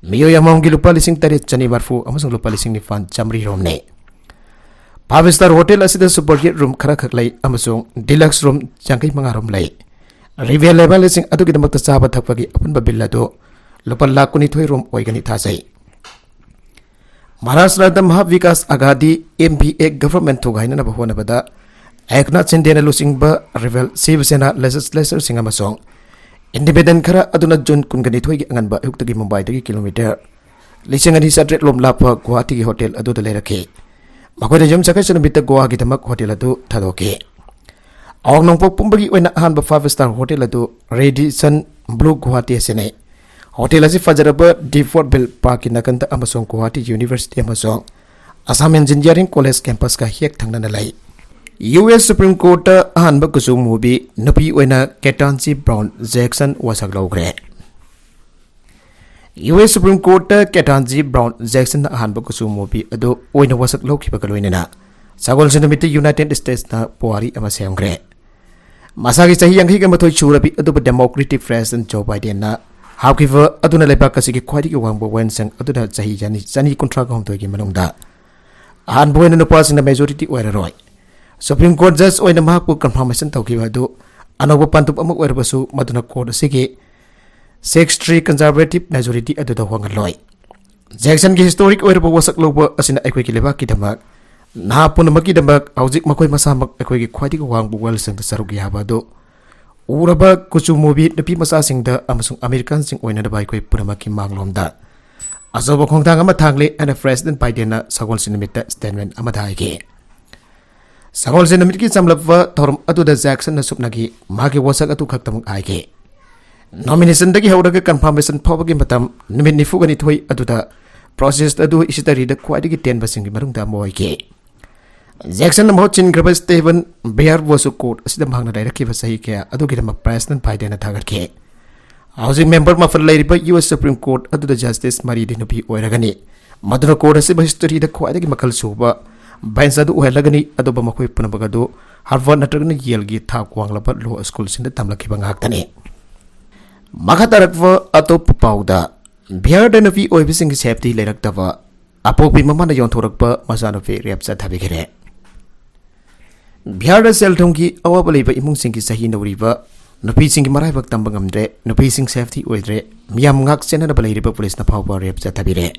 ꯃꯤꯑꯣꯏ ꯑꯃꯃꯝꯒꯤ ꯂꯨꯄꯥ ꯂꯤꯁꯤꯡ ꯇꯔꯦꯠ ꯆꯅꯤ ꯃꯔꯤꯐꯨ ꯑꯃꯁꯨꯡ ꯂꯨꯄꯥ ꯂꯤꯁꯤꯡ ꯅꯤꯄꯥꯟ ꯆꯥꯃꯔꯤ ꯔꯣꯝꯅꯤ꯫ Five star hotel ꯑꯁꯤꯗ super suite room ꯈꯔꯈꯛ ꯂꯩ ꯑꯃꯁꯨꯡ deluxe room ꯌꯥꯡꯈꯩ ꯃꯉꯥ ꯔꯣꯝ ꯂꯩ꯫ Revel level-ꯁꯤꯡ ꯑꯗꯨꯒꯤꯗꯃꯛꯇ ꯆꯥꯕ ꯊꯛꯄꯒꯤ ꯑꯄꯨꯟꯕ bill ꯑꯗꯨ ꯂꯨꯄꯥ ꯂꯥꯈ ꯀꯨꯟꯅꯤꯊꯣꯏ ꯔꯣꯝ ꯑꯣꯏꯒꯅꯤ ꯊꯥꯖꯩ꯫ ꯃꯍꯥꯔꯥꯁꯇ꯭ꯔꯗ ꯃꯍꯥ ꯕꯤꯀꯥꯁ ꯑꯒꯥꯗꯤ, MVA, government ꯊꯨꯒꯥꯏꯅꯅꯕ ꯍꯣꯠꯅꯕꯗ ꯑꯦꯛꯅꯥꯊ ꯁꯤꯟꯗꯦꯅ ꯂꯨꯆꯤꯡꯕ Revel, ꯁꯤꯕ ꯁꯦꯅꯥ legislature-ꯁꯤꯡ ꯑꯃꯁꯨꯡ independent ꯈꯔ ꯑꯗꯨꯅ ꯖꯨꯟ ꯀꯨꯟꯒ ꯅꯤꯊꯣꯏꯒꯤ ꯑꯉꯟꯕ ꯑꯌꯨꯛꯇꯒꯤ ꯃꯨꯝꯕꯥꯏꯗꯒꯤ ꯀꯤꯂꯣꯃꯤꯇꯔ ꯂꯤꯁꯤꯡ ꯑꯅꯤ ꯆꯥꯇ꯭ꯔꯦꯠ ꯂꯣꯝ ꯂꯥꯞꯄ ꯒꯨꯋꯥꯍꯥꯇꯤꯒꯤ ꯍꯣꯇꯦꯜ ꯑꯗꯨꯗ ꯂꯩꯔꯛꯈꯤ꯫ ꯃꯈꯣꯏꯅ ꯌꯨꯝꯁꯀꯩꯁ ꯅꯨꯃꯤꯠꯇ ꯒꯣꯋꯥꯒꯤꯗꯃꯛ ꯍꯣꯇꯦꯜ ꯑꯗꯨ ꯊꯥꯗꯣꯛꯈꯤ꯫ ꯑꯋꯥꯡ ꯅꯣꯡꯄꯣꯛ ꯄꯨꯝꯕꯒꯤ ꯑꯣꯏꯅ ꯑꯍꯥꯟꯕ five star hotel ꯑꯗꯨ Radisson Blu Guwahati ꯑꯁꯤꯅꯤ꯫ ꯍꯣꯇꯦꯜ ꯑꯁꯤ ꯐꯖꯔꯕ Deep World Park-ꯀꯤ ꯅꯥꯀꯟꯗ ꯑꯃꯁꯨꯡ ꯒꯨꯋꯥꯍꯥꯇꯤ University ꯑꯃꯁꯨꯡ Assam Engineering College campus-ꯀ ꯍꯦꯛ ꯊꯪꯅꯅ ꯂꯩ꯫ ꯌꯨ ꯑꯦꯁ ꯁꯨꯄ꯭ꯔꯤꯝ ꯀꯣꯔꯠꯇ ꯑꯍꯥꯟꯕ ꯀꯨꯆꯨ ꯃꯨꯕꯤ ꯅꯨꯄꯤ ꯑꯣꯏꯅ ꯀꯦꯇꯥꯟꯖꯤ ꯕ꯭ꯔꯥꯎꯟ ꯖꯦꯛꯁꯟ ꯋꯥꯁꯛ ꯂꯧꯈ꯭ꯔꯦ꯫ ꯌꯨ ꯑꯦꯁ ꯁꯨꯄ꯭ꯔꯤꯝ ꯀꯣꯔꯠꯇ ꯀꯦꯇꯥꯟꯖꯤ ꯕ꯭ꯔꯥꯎꯟ ꯖꯦꯛꯁꯟꯅ ꯑꯍꯥꯟꯕ ꯀꯨꯆꯨ ꯃꯨꯕꯤ ꯑꯗꯨ ꯑꯣꯏꯅ ꯋꯥꯁꯛ ꯂꯧꯈꯤꯕꯒ ꯂꯣꯏꯅꯅ ꯁꯒꯣꯜꯁꯦꯟ ꯅꯨꯃꯤꯠꯇ ꯌꯨꯅꯥꯏꯇꯦꯗ ꯁ꯭ꯇꯦꯠꯁꯅ ꯄꯨꯋꯥꯔꯤ ꯑꯃ ꯁꯦꯝꯈ꯭ꯔꯦ꯫ ꯃꯁꯥꯒꯤ ꯆꯍꯤ ꯌꯥꯡꯈꯩꯒ ꯃꯥꯊꯣꯏ ꯁꯨꯔꯕꯤ ꯑꯗꯨꯕꯨ ꯗꯦꯃꯣꯀ꯭ꯔꯦꯇꯤꯛ ꯄ꯭ꯔꯦꯁꯤꯗꯦꯟꯠ ꯖꯣ ꯕꯥꯏꯗꯦꯟꯅ ꯍꯥꯞꯈꯤꯕ ꯑꯗꯨꯅ ꯂꯩꯕꯥꯛ ꯑꯁꯤꯒꯤ ꯈ꯭ꯋꯥꯏꯗꯒꯤ ꯋꯥꯡꯕ ꯋꯥꯌꯦꯜꯁꯪ ꯑꯗꯨꯗ ꯆꯍꯤ ꯆꯅꯤ, ꯆꯅꯤ ꯀꯨꯟꯊ꯭ꯔꯥ ꯍꯨꯝꯗꯣꯏꯒꯤ ꯃꯅꯨꯡꯗ ꯑꯍꯥꯟꯕ ꯑꯣꯏꯅ ꯅꯨꯄꯥꯁꯤꯡꯅ ꯃꯦꯖꯣꯔꯤꯇꯤ ꯑꯣꯏꯔꯔꯣꯏ꯫ ꯁꯨꯄ꯭ꯔꯤꯝ ꯀꯣꯔꯠ ꯖꯖ ꯑꯣꯏꯅ ꯃꯍꯥꯛꯄꯨ ꯀꯟꯐꯥꯔꯃꯦꯁꯟ ꯇꯧꯈꯤꯕ ꯑꯗꯨ ꯑꯅꯧꯕ ꯄꯥꯟꯗꯝ ꯑꯃ ꯑꯣꯏꯔꯕꯁꯨ, ꯃꯗꯨꯅ ꯀꯣꯔꯠ ꯑꯁꯤꯒꯤ ꯁꯤꯛꯁ ꯊ꯭ꯔꯤ ꯀꯟꯖꯔꯕꯦꯇꯤꯚ ꯃꯦꯖꯣꯔꯤꯇꯤ ꯑꯗꯨꯗ ꯍꯣꯡꯍꯜꯂꯣꯏ꯫ ꯖꯦꯛꯁꯟꯒꯤ ꯍꯤꯁꯇꯣꯔꯤꯛ ꯑꯣꯏꯔꯕ ꯋꯥꯁꯛ ꯂꯧꯕ ꯑꯁꯤꯅ ꯑꯩꯈꯣꯏꯒꯤ ꯂꯩꯕꯥꯛꯀꯤꯗꯃꯛ, ꯅꯍꯥ ꯄꯨꯝꯅꯃꯛꯀꯤꯗꯃꯛ, ꯍꯧꯖꯤꯛ ꯃꯈꯣꯏ ꯃꯁꯥꯃꯛ ꯑꯩꯈꯣꯏꯒꯤ ꯈ꯭ꯋꯥꯏꯗꯒꯤ ꯋꯥꯡꯕ ꯋꯥꯌꯦꯜꯁꯪꯗ ꯁꯔꯨꯛ ꯌꯥꯕ ꯑꯗꯨ ꯎꯔꯕ ꯀꯨꯆꯨ ꯃꯨꯕꯤ ꯅꯨꯄꯤ ꯃꯆꯥꯁꯤꯡꯗ ꯑꯃꯁꯨꯡ ꯑꯃꯦꯔꯤꯀꯥꯟꯁꯤꯡ ꯑꯣꯏꯅꯅꯕ ꯑꯩꯈꯣꯏ ꯄꯨꯝꯅꯃꯛꯀꯤ ꯃꯥꯡꯂꯣꯝꯗ ꯑꯆꯧꯕ ꯈꯣꯡꯊꯥꯡ ꯑꯃ ꯊꯥꯡꯂꯦ ꯍꯥꯏꯅ ꯄ꯭ꯔꯦꯁꯤꯗꯦꯟꯠ ꯕꯥꯏꯗꯦꯟꯅ ꯁꯒꯣꯜꯁꯦꯟ ꯅꯨꯃꯤꯠꯇ ꯁ꯭ꯇꯦꯠꯃꯦꯟꯠ ꯑꯃꯗ ꯍꯥꯏꯈꯤ꯫ ꯁꯒꯣꯜꯁꯦꯟ ꯅꯨꯃꯤꯠꯀꯤ ꯆꯝꯂꯕ ꯊꯧꯔꯝ ꯑꯗꯨꯗ ꯖꯦꯛꯁꯟꯅ ꯁꯨꯞꯅꯒꯤ ꯃꯍꯥꯛꯀꯤ ꯋꯥꯁꯛ ꯑꯗꯨ ꯈꯛꯇꯃꯛ ꯍꯥꯏꯈꯤ꯫ ꯅꯣꯃꯤꯅꯦꯁꯟꯗꯒꯤ ꯍꯧꯔꯒ ꯀꯟꯐꯥꯔꯃꯦꯁꯟ ꯐꯥꯎꯕꯒꯤ ꯃꯇꯝ ꯅꯨꯃꯤꯠ ꯅꯤꯐꯨꯒ ꯅꯤꯊꯣꯏ ꯑꯗꯨꯗ ꯄ꯭ꯔꯣꯁꯦꯁ ꯑꯗꯨ ꯍꯤꯁꯇꯔꯤꯗ ꯈ꯭ꯋꯥꯏꯗꯒꯤ ꯇꯦꯟꯕꯁꯤꯡꯒꯤ ꯃꯅꯨꯡꯗ ꯑꯃ ꯑꯣꯏꯈꯤ꯫ ꯖꯦꯛꯁꯟꯅ ꯃꯍꯨꯠ ꯁꯤꯟꯈ꯭ꯔꯕ ꯁ꯭ꯇꯦꯐꯟ ꯕꯤꯌꯔꯕꯨꯁꯨ ꯀꯣꯔꯠ ꯑꯁꯤꯗ ꯃꯍꯥꯛꯅ ꯂꯩꯔꯛꯈꯤꯕ ꯆꯍꯤ ꯀꯌꯥ ꯑꯗꯨꯒꯤꯗꯃꯛ ꯄ꯭ꯔꯦꯁꯤꯗꯦꯟꯠ ꯕꯥꯏꯗꯦꯟꯅ ꯊꯥꯒꯠꯈꯤ꯫ ꯍꯧꯖꯤꯛ ꯃꯦꯝꯕꯔ ꯃꯥꯄꯟ ꯂꯩꯔꯤꯕ ꯌꯨ ꯑꯦꯁ ꯁꯨꯄ꯭ꯔꯤꯝ ꯀꯣꯔꯠ ꯑꯗꯨꯗ ꯖꯁꯇꯤꯁ ꯃꯔꯤꯗꯤ ꯅꯨꯄꯤ ꯑꯣꯏꯔꯒꯅꯤ, ꯃꯗꯨꯅ ꯀꯣꯔꯠ ꯑꯁꯤꯕꯨ ꯍꯤꯁꯇꯔꯤꯗ ꯈ꯭ꯋꯥꯏꯗꯒꯤ ꯃꯈꯜ ꯁꯨꯕ ꯕꯦꯟꯆ ꯑꯗꯨ ꯑꯣꯏꯍꯜꯂꯒꯅꯤ꯫ ꯑꯗꯨꯕꯨ ꯃꯈꯣꯏ ꯄꯨꯝꯅꯃꯛ ꯑꯗꯨ ꯍꯥꯔꯚꯥꯔꯗ ꯅꯠꯇ꯭ꯔꯒꯅ ꯌꯦꯜꯒꯤ ꯊꯥꯛ ꯋꯥꯡꯂꯕ ꯂꯣ ꯁ꯭ꯀꯨꯜꯁꯤꯡꯗ ꯇꯝꯂꯛꯈꯤꯕ ꯉꯥꯛꯇꯅꯤ꯫ ꯃꯈꯥ ꯇꯥꯔꯛꯄ ꯑꯇꯣꯞꯄ ꯄꯥꯎꯗ, ꯕꯤꯍꯥꯔꯗ ꯅꯨꯄꯤ ꯑꯣꯏꯕꯁꯤꯡꯒꯤ ꯁꯦꯐꯇꯤ ꯂꯩꯔꯛꯇꯕ ꯑꯄꯣꯛꯄꯤ ꯃꯃꯥꯅ ꯌꯣꯟꯊꯣꯔꯛꯄ ꯃꯆꯥꯅꯨꯄꯤ ꯔꯦꯞ ꯆꯠꯊꯕꯤꯈ꯭ꯔꯦ꯫ ꯕꯤꯍꯥꯔꯗ ꯁꯦꯜ ꯊꯨꯝꯒꯤ ꯑꯋꯥꯕ ꯂꯩꯕ ꯏꯃꯨꯡꯁꯤꯡꯒꯤ ꯆꯍꯤ ꯅꯧꯔꯤꯕ ꯅꯨꯄꯤꯁꯤꯡꯒꯤ ꯃꯔꯥꯏꯕꯛ ꯇꯝꯕ ꯉꯝꯗ꯭ꯔꯦ, ꯅꯨꯄꯤꯁꯤꯡ ꯁꯦꯐꯇꯤ ꯑꯣꯏꯗ꯭ꯔꯦ, ꯃꯤꯌꯥꯝ ꯉꯥꯛ ꯁꯦꯟꯅꯅꯕ ꯂꯩꯔꯤꯕ ꯄꯨꯂꯤꯁꯅ ꯐꯥꯎꯕ ꯔꯦꯞ ꯆꯠꯊꯕꯤꯔꯦ꯫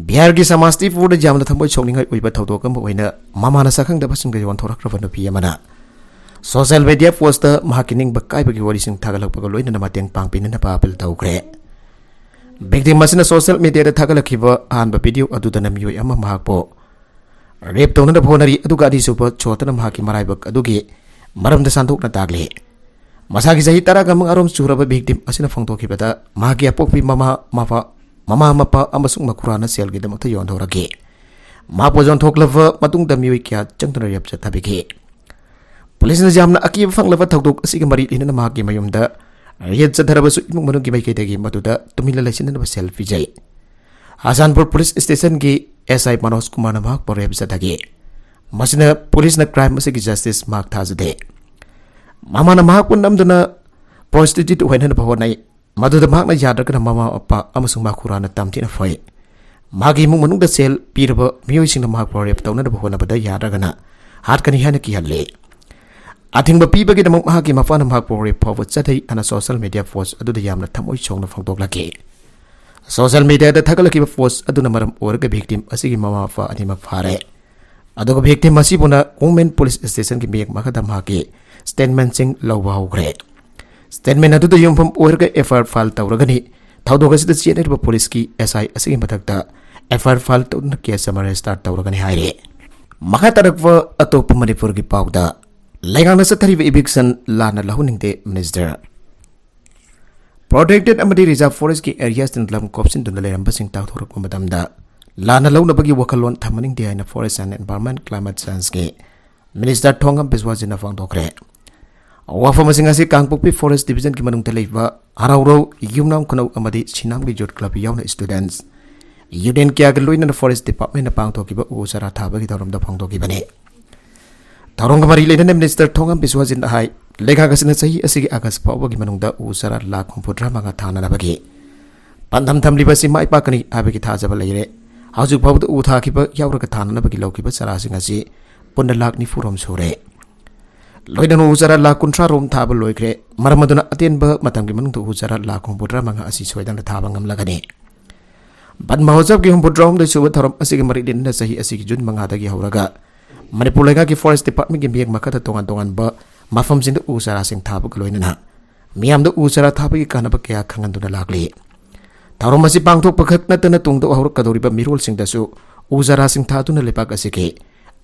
ꯕꯤꯍꯥꯔꯒꯤ ꯁꯃꯥꯁꯇꯤꯄꯨꯔꯗ ꯌꯥꯝꯅ ꯊꯃꯣꯏ ꯁꯣꯛꯅꯤꯡꯉꯥꯏ ꯑꯣꯏꯕ ꯊꯧꯗꯣꯛ ꯑꯃ ꯑꯣꯏꯅ ꯃꯃꯥꯅ ꯁꯛꯈꯪꯗꯕꯁꯤꯡꯗ ꯌꯣꯟꯊꯣꯔꯛꯈ꯭ꯔꯕ ꯅꯨꯄꯤ ꯑꯃꯅ ꯁꯣꯁꯤꯌꯦꯜ ꯃꯤꯗꯤꯌꯥ ꯄꯣꯁꯇ ꯃꯍꯥꯛꯀꯤ ꯅꯤꯡꯕ ꯀꯥꯏꯕꯒꯤ ꯋꯥꯔꯤꯁꯤꯡ ꯊꯥꯒꯠꯂꯛꯄꯒ ꯂꯣꯏꯅꯅ ꯃꯇꯦꯡ ꯄꯥꯡꯕꯤꯅꯅꯕ ꯑꯥꯄꯤꯜ ꯇꯧꯈ꯭ꯔꯦ꯫ ꯚꯤꯛꯇꯤꯝ ꯑꯁꯤꯅ ꯁꯣꯁꯤꯌꯦꯜ ꯃꯤꯗꯤꯌꯥꯗ ꯊꯥꯒꯠꯂꯛꯈꯤꯕ ꯑꯍꯥꯟꯕ ꯚꯤꯗꯤꯑꯣ ꯑꯗꯨꯗꯅ ꯃꯤꯑꯣꯏ ꯑꯃ ꯃꯍꯥꯛꯄꯨ ꯔꯦꯞ ꯇꯧꯅꯅꯕ ꯍꯣꯠꯅꯔꯤ, ꯑꯗꯨꯒ ꯑꯅꯤꯁꯨꯕ ꯁꯣꯠꯇꯅ ꯃꯍꯥꯛꯀꯤ ꯃꯔꯥꯏꯕꯛ ꯑꯗꯨꯒꯤ ꯃꯔꯝꯗ ꯁꯟꯗꯣꯛꯅ ꯇꯥꯛꯂꯤ꯫ ꯃꯁꯥꯒꯤ ꯆꯍꯤ ꯇꯔꯥꯒ ꯃꯉꯥꯔꯣꯝ ꯁꯨꯔꯕ ꯚꯤꯛꯇꯤꯝ ꯑꯁꯤꯅ ꯐꯣꯡꯗꯣꯛꯈꯤꯕꯗ, ꯃꯍꯥꯛꯀꯤ ꯑꯄꯣꯛꯄꯤ ꯃꯃꯥ, ꯃꯄꯥ, ꯃꯃꯥ ꯃꯄꯥ ꯑꯃꯁꯨꯡ ꯃꯈꯨꯔꯥꯅ ꯁꯦꯜꯒꯤꯗꯃꯛꯇ ꯌꯣꯟꯊꯣꯔꯛꯈꯤ꯫ ꯃꯍꯥꯛꯄꯨ ꯌꯣꯟꯊꯣꯛꯂꯕ ꯃꯇꯨꯡꯗ ꯃꯤꯑꯣꯏ ꯀꯌꯥ ꯆꯪꯗꯨꯅ ꯔꯦꯞ ꯆꯠꯊꯕꯤꯈꯤ꯫ ꯄꯨꯂꯤꯁꯅ ꯌꯥꯝꯅ ꯑꯀꯤꯕ ꯐꯪꯂꯕ ꯊꯧꯗꯣꯛ ꯑꯁꯤꯒꯤ ꯃꯔꯤ ꯂꯩꯅꯅ ꯃꯍꯥꯛꯀꯤ ꯃꯌꯨꯝꯗ ꯔꯦꯞ ꯆꯠꯊꯔꯕꯁꯨ, ꯏꯃꯨꯡ ꯃꯅꯨꯡꯒꯤ ꯃꯥꯏꯀꯩꯗꯒꯤ ꯃꯗꯨꯗ ꯇꯨꯃꯤꯟꯅ ꯂꯩꯁꯤꯟꯅꯅꯕ ꯁꯦꯜ ꯄꯤꯖꯩ꯫ ꯍꯁꯥꯟꯄꯨꯔ ꯄꯨꯂꯤꯁ ꯁ꯭ꯇꯦꯁꯟꯒꯤ ꯑꯦꯁ ꯑꯥꯏ ꯃꯅꯣꯖ ꯀꯨꯃꯥꯔꯅ ꯃꯍꯥꯛꯄꯨ ꯔꯦꯞ ꯆꯠꯊꯈꯤ꯫ ꯃꯁꯤꯅ ꯄꯨꯂꯤꯁꯅ ꯀ꯭ꯔꯥꯏꯝ ꯑꯁꯤꯒꯤ ꯖꯁꯇꯤꯁ ꯃꯍꯥꯛ ꯊꯥꯖꯗꯦ꯫ ꯃꯃꯥꯅ ꯃꯍꯥꯛꯄꯨ ꯅꯝꯗꯨꯅ ꯄ꯭ꯔꯣꯁꯇꯤꯇ꯭ꯌꯨꯠ ꯑꯣꯏꯍꯟꯅꯕ ꯍꯣꯠꯅꯩ, ꯃꯗꯨꯗ ꯃꯍꯥꯛꯅ ꯌꯥꯗ꯭ꯔꯒꯅ ꯃꯃꯥ ꯃꯄꯥ ꯑꯃꯁꯨꯡ ꯃꯈꯨꯔꯥꯅ ꯇꯝꯊꯤꯅ ꯐꯨꯏ꯫ ꯃꯍꯥꯛꯀꯤ ꯏꯃꯨꯡ ꯃꯅꯨꯡꯗ ꯁꯦꯜ ꯄꯤꯔꯕ ꯃꯤꯑꯣꯏꯁꯤꯡꯅ ꯃꯍꯥꯛꯄꯨ ꯔꯦꯞ ꯇꯧꯅꯅꯕ ꯍꯣꯠꯅꯕꯗ ꯌꯥꯗ꯭ꯔꯒꯅ ꯍꯥꯠꯀꯅꯤ ꯍꯥꯏꯅ ꯀꯤꯍꯜꯂꯤ꯫ ꯑꯊꯤꯡꯕ ꯄꯤꯕꯒꯤꯗꯃꯛ ꯃꯍꯥꯛꯀꯤ ꯃꯄꯥꯅ ꯃꯍꯥꯛꯄꯨ ꯔꯦꯞ ꯐꯥꯎꯕ ꯆꯠꯊꯩ ꯍꯥꯏꯅ ꯁꯣꯁꯤꯌꯦꯜ ꯃꯤꯗꯤꯌꯥ ꯄꯣꯁ꯭ꯠ ꯑꯗꯨꯗ ꯌꯥꯝꯅ ꯊꯃꯣꯏ ꯁꯣꯛꯅ ꯐꯣꯡꯗꯣꯛꯂꯛꯈꯤ꯫ ꯁꯣꯁꯤꯌꯦꯜ ꯃꯤꯗꯤꯌꯥꯗ ꯊꯥꯒꯠꯂꯛꯈꯤꯕ ꯄꯣꯁ꯭ꯠ ꯑꯗꯨꯅ ꯃꯔꯝ ꯑꯣꯏꯔꯒ ꯚꯤꯛꯇꯤꯝ ꯑꯁꯤꯒꯤ ꯃꯃꯥ ꯃꯄꯥ ꯑꯅꯤꯃꯛ ꯐꯥꯔꯦ꯫ ꯑꯗꯨꯒ ꯚꯤꯛꯇꯤꯝ ꯑꯁꯤꯕꯨꯅ ꯋꯨꯃꯦꯟ ꯄꯨꯂꯤꯁ ꯁ꯭ꯇꯦꯁꯟꯒꯤ ꯃꯌꯦꯛ ꯃꯈꯥꯗ ꯃꯍꯥꯛꯀꯤ ꯁ꯭ꯇꯦꯠꯃꯦꯟꯠꯁꯤꯡ ꯂꯧꯕ ꯍꯧꯈ꯭ꯔꯦ꯫ ꯁ꯭ꯇꯦꯠꯃꯦꯟꯠ ꯑꯗꯨꯗ ꯌꯨꯝꯐꯝ ꯑꯣꯏꯔꯒ ꯑꯦꯐ ꯑꯥꯏ ꯑꯥꯔ ꯐꯥꯏꯜ ꯇꯧꯔꯒꯅꯤ꯫ ꯊꯧꯗꯣꯛ ꯑꯁꯤꯗ ꯆꯦꯟꯅꯔꯤꯕ ꯄꯨꯂꯤꯁꯀꯤ ꯑꯦꯁ ꯑꯥꯏ ꯑꯁꯤꯒꯤ ꯃꯊꯛꯇ ꯑꯦꯐ ꯑꯥꯏ ꯑꯥꯔ ꯐꯥꯏꯜ ꯇꯧꯗꯨꯅ ꯀꯦꯁ ꯑꯃ ꯔꯦꯖꯤꯁꯇꯥꯔ ꯇꯧꯔꯒꯅꯤ ꯍꯥꯏꯔꯤ꯫ ꯃꯈꯥ ꯇꯥꯔꯛꯄ ꯑꯇꯣꯞꯄ ꯃꯅꯤꯄꯨꯔꯒꯤ ꯄꯥꯎꯗ, ꯂꯩꯉꯥꯛꯅ ꯆꯠꯊꯔꯤꯕ ꯏꯚꯤꯛꯁꯟ ꯂꯥꯟꯅ ꯂꯧꯍꯟꯅꯤꯡꯗꯦ, ꯃꯤꯅꯤꯁꯇꯔ꯫ ꯄ꯭ꯔꯣꯇꯦꯛꯇꯦꯗ ꯑꯃꯗꯤ ꯔꯤꯖꯥꯔꯚ ꯐꯣꯔꯦꯁ꯭ꯠꯀꯤ ꯑꯦꯔꯤꯌꯥꯁꯤꯡꯗ ꯂꯝ ꯀꯣꯞꯁꯤꯟꯗꯨꯅ ꯂꯩꯔꯝꯕꯁꯤꯡ ꯇꯥꯟꯊꯣꯔꯛꯄ ꯃꯇꯝꯗ ꯂꯥꯟꯅ ꯂꯧꯅꯕꯒꯤ ꯋꯥꯈꯜꯂꯣꯟ ꯊꯝꯍꯟꯅꯤꯡꯗꯦ ꯍꯥꯏꯅ ꯐꯣꯔꯦꯁ꯭ꯠ ꯑꯦꯟꯗ ꯑꯦꯟꯚꯥꯏꯔꯟꯃꯦꯟꯠ ꯀ꯭ꯂꯥꯏꯃꯦꯠ ꯁꯥꯏꯟꯁꯀꯤ ꯃꯤꯅꯤꯁꯇꯔ ꯊꯣꯉꯝ ꯕꯤꯁ꯭ꯋꯖꯤꯠꯅ ꯐꯣꯡꯗꯣꯛꯈ꯭ꯔꯦ꯫ ꯋꯥꯐꯝꯁꯤꯡ ꯑꯁꯤ ꯀꯥꯡꯄꯣꯛꯄꯤ ꯐꯣꯔꯦꯁ꯭ꯠ ꯗꯤꯕꯤꯖꯟꯒꯤ ꯃꯅꯨꯡꯗ ꯂꯩꯕ ꯍꯔꯥꯎꯔꯧ, ꯌꯨꯝꯅꯥꯝ ꯈꯨꯅꯧ ꯑꯃꯗꯤ ꯁꯤꯅꯥꯝꯒꯤ ꯌꯨꯊ ꯀ꯭ꯂꯕ ꯌꯥꯎꯅ ꯁ꯭ꯇꯨꯗꯦꯟꯠꯁ ꯌꯨꯅꯤꯌꯟ ꯀꯌꯥꯒ ꯂꯣꯏꯅꯅ ꯐꯣꯔꯦꯁ꯭ꯠ ꯗꯤꯄꯥꯔꯠꯃꯦꯟꯠꯅ ꯄꯥꯡꯊꯣꯛꯈꯤꯕ ꯎ ꯆꯥꯔꯥ ꯊꯥꯕꯒꯤ ꯊꯧꯔꯝꯗ ꯐꯣꯡꯗꯣꯛꯈꯤꯕꯅꯤ꯫ ꯊꯧꯔꯝꯒ ꯃꯔꯤ ꯂꯩꯅꯅ ꯃꯤꯅꯤꯁꯇꯔ ꯊꯣꯉꯝ ꯕꯤꯁ꯭ꯋꯖꯤꯠꯅ ꯍꯥꯏ, ꯂꯩꯉꯥꯛ ꯑꯁꯤꯅ ꯆꯍꯤ ꯑꯁꯤꯒꯤ ꯑꯥꯒꯁ꯭ꯠ ꯐꯥꯎꯕꯒꯤ ꯃꯅꯨꯡꯗ ꯎ ꯆꯥꯔꯥ ꯂꯥꯈ ꯍꯨꯝꯐꯨꯇꯔꯥ ꯃꯉꯥ ꯊꯥꯅꯅꯕꯒꯤ ꯄꯥꯟꯗꯝ ꯊꯝꯂꯤꯕ ꯑꯁꯤ ꯃꯥꯏ ꯄꯥꯛꯀꯅꯤ ꯍꯥꯏꯕꯒꯤ ꯊꯥꯖꯕ ꯂꯩꯔꯦ꯫ ꯍꯧꯖꯤꯛ ꯐꯥꯎꯕꯗ ꯎ ꯊꯥꯈꯤꯕ ꯌꯥꯎꯔꯒ ꯊꯥꯅꯅꯕꯒꯤ ꯂꯧꯈꯤꯕ ꯆꯥꯔꯥꯁꯤꯡ ꯑꯁꯤ ꯄꯨꯟꯅ ꯂꯥꯈ ꯅꯤꯐꯨꯔꯣꯝ ꯁꯨꯔꯦ꯫ ꯂꯣꯏꯅꯅ ꯎ ꯆꯥꯔꯥ ꯂꯥꯈ ꯀꯨꯟꯊ꯭ꯔꯥ ꯔꯣꯝ ꯊꯥꯕ ꯂꯣꯏꯈ꯭ꯔꯦ꯫ ꯃꯔꯝ ꯑꯗꯨꯅ ꯑꯇꯦꯟꯕ ꯃꯇꯝꯒꯤ ꯃꯅꯨꯡꯗ ꯎ ꯆꯥꯔꯥ ꯂꯥꯈ ꯍꯨꯝꯐꯨꯇꯔꯥ ꯃꯉꯥ ꯑꯁꯤ ꯁꯣꯏꯗꯅ ꯊꯥꯕ ꯉꯝꯂꯒꯅꯤ꯫ ꯕꯟ ꯃꯍꯣꯠꯁꯕꯀꯤ ꯍꯨꯝꯐꯨꯇꯔꯥꯍꯨꯝꯗꯣꯏ ꯁꯨꯕ ꯊꯧꯔꯝ ꯑꯁꯤꯒꯤ ꯃꯔꯤ ꯂꯩꯅꯅ ꯆꯍꯤ ꯑꯁꯤꯒꯤ ꯖꯨꯟ ꯃꯉꯥꯗꯒꯤ ꯍꯧꯔꯒ ꯃꯅꯤꯄꯨꯔ ꯂꯩꯉꯥꯛꯀꯤ ꯐꯣꯔꯦꯁ꯭ꯠ ꯗꯤꯄꯥꯔꯠꯃꯦꯟꯠꯀꯤ ꯃꯤꯠꯌꯦꯡ ꯃꯈꯥꯗ ꯇꯣꯉꯥꯟ ꯇꯣꯉꯥꯟꯕ ꯃꯐꯝꯁꯤꯡꯗ ꯎ ꯆꯥꯔꯥꯁꯤꯡ ꯊꯥꯕꯒ ꯂꯣꯏꯅꯅ ꯃꯤꯌꯥꯝꯗ ꯎ ꯆꯥꯔꯥ ꯊꯥꯕꯒꯤ ꯀꯥꯟꯅꯕ ꯀꯌꯥ ꯈꯪꯍꯟꯗꯨꯅ ꯂꯥꯛꯂꯤ꯫ ꯊꯧꯔꯝ ꯑꯁꯤ ꯄꯥꯡꯊꯣꯛꯄ ꯈꯛ ꯅꯠꯇꯅ ꯇꯨꯡꯗ ꯍꯧꯔꯛꯀꯗꯧꯔꯤꯕ ꯃꯤꯔꯣꯜꯁꯤꯡꯗꯁꯨ ꯎ ꯆꯥꯔꯥꯁꯤꯡ ꯊꯥꯗꯨꯅ ꯂꯩꯕꯥꯛ ꯑꯁꯤꯒꯤ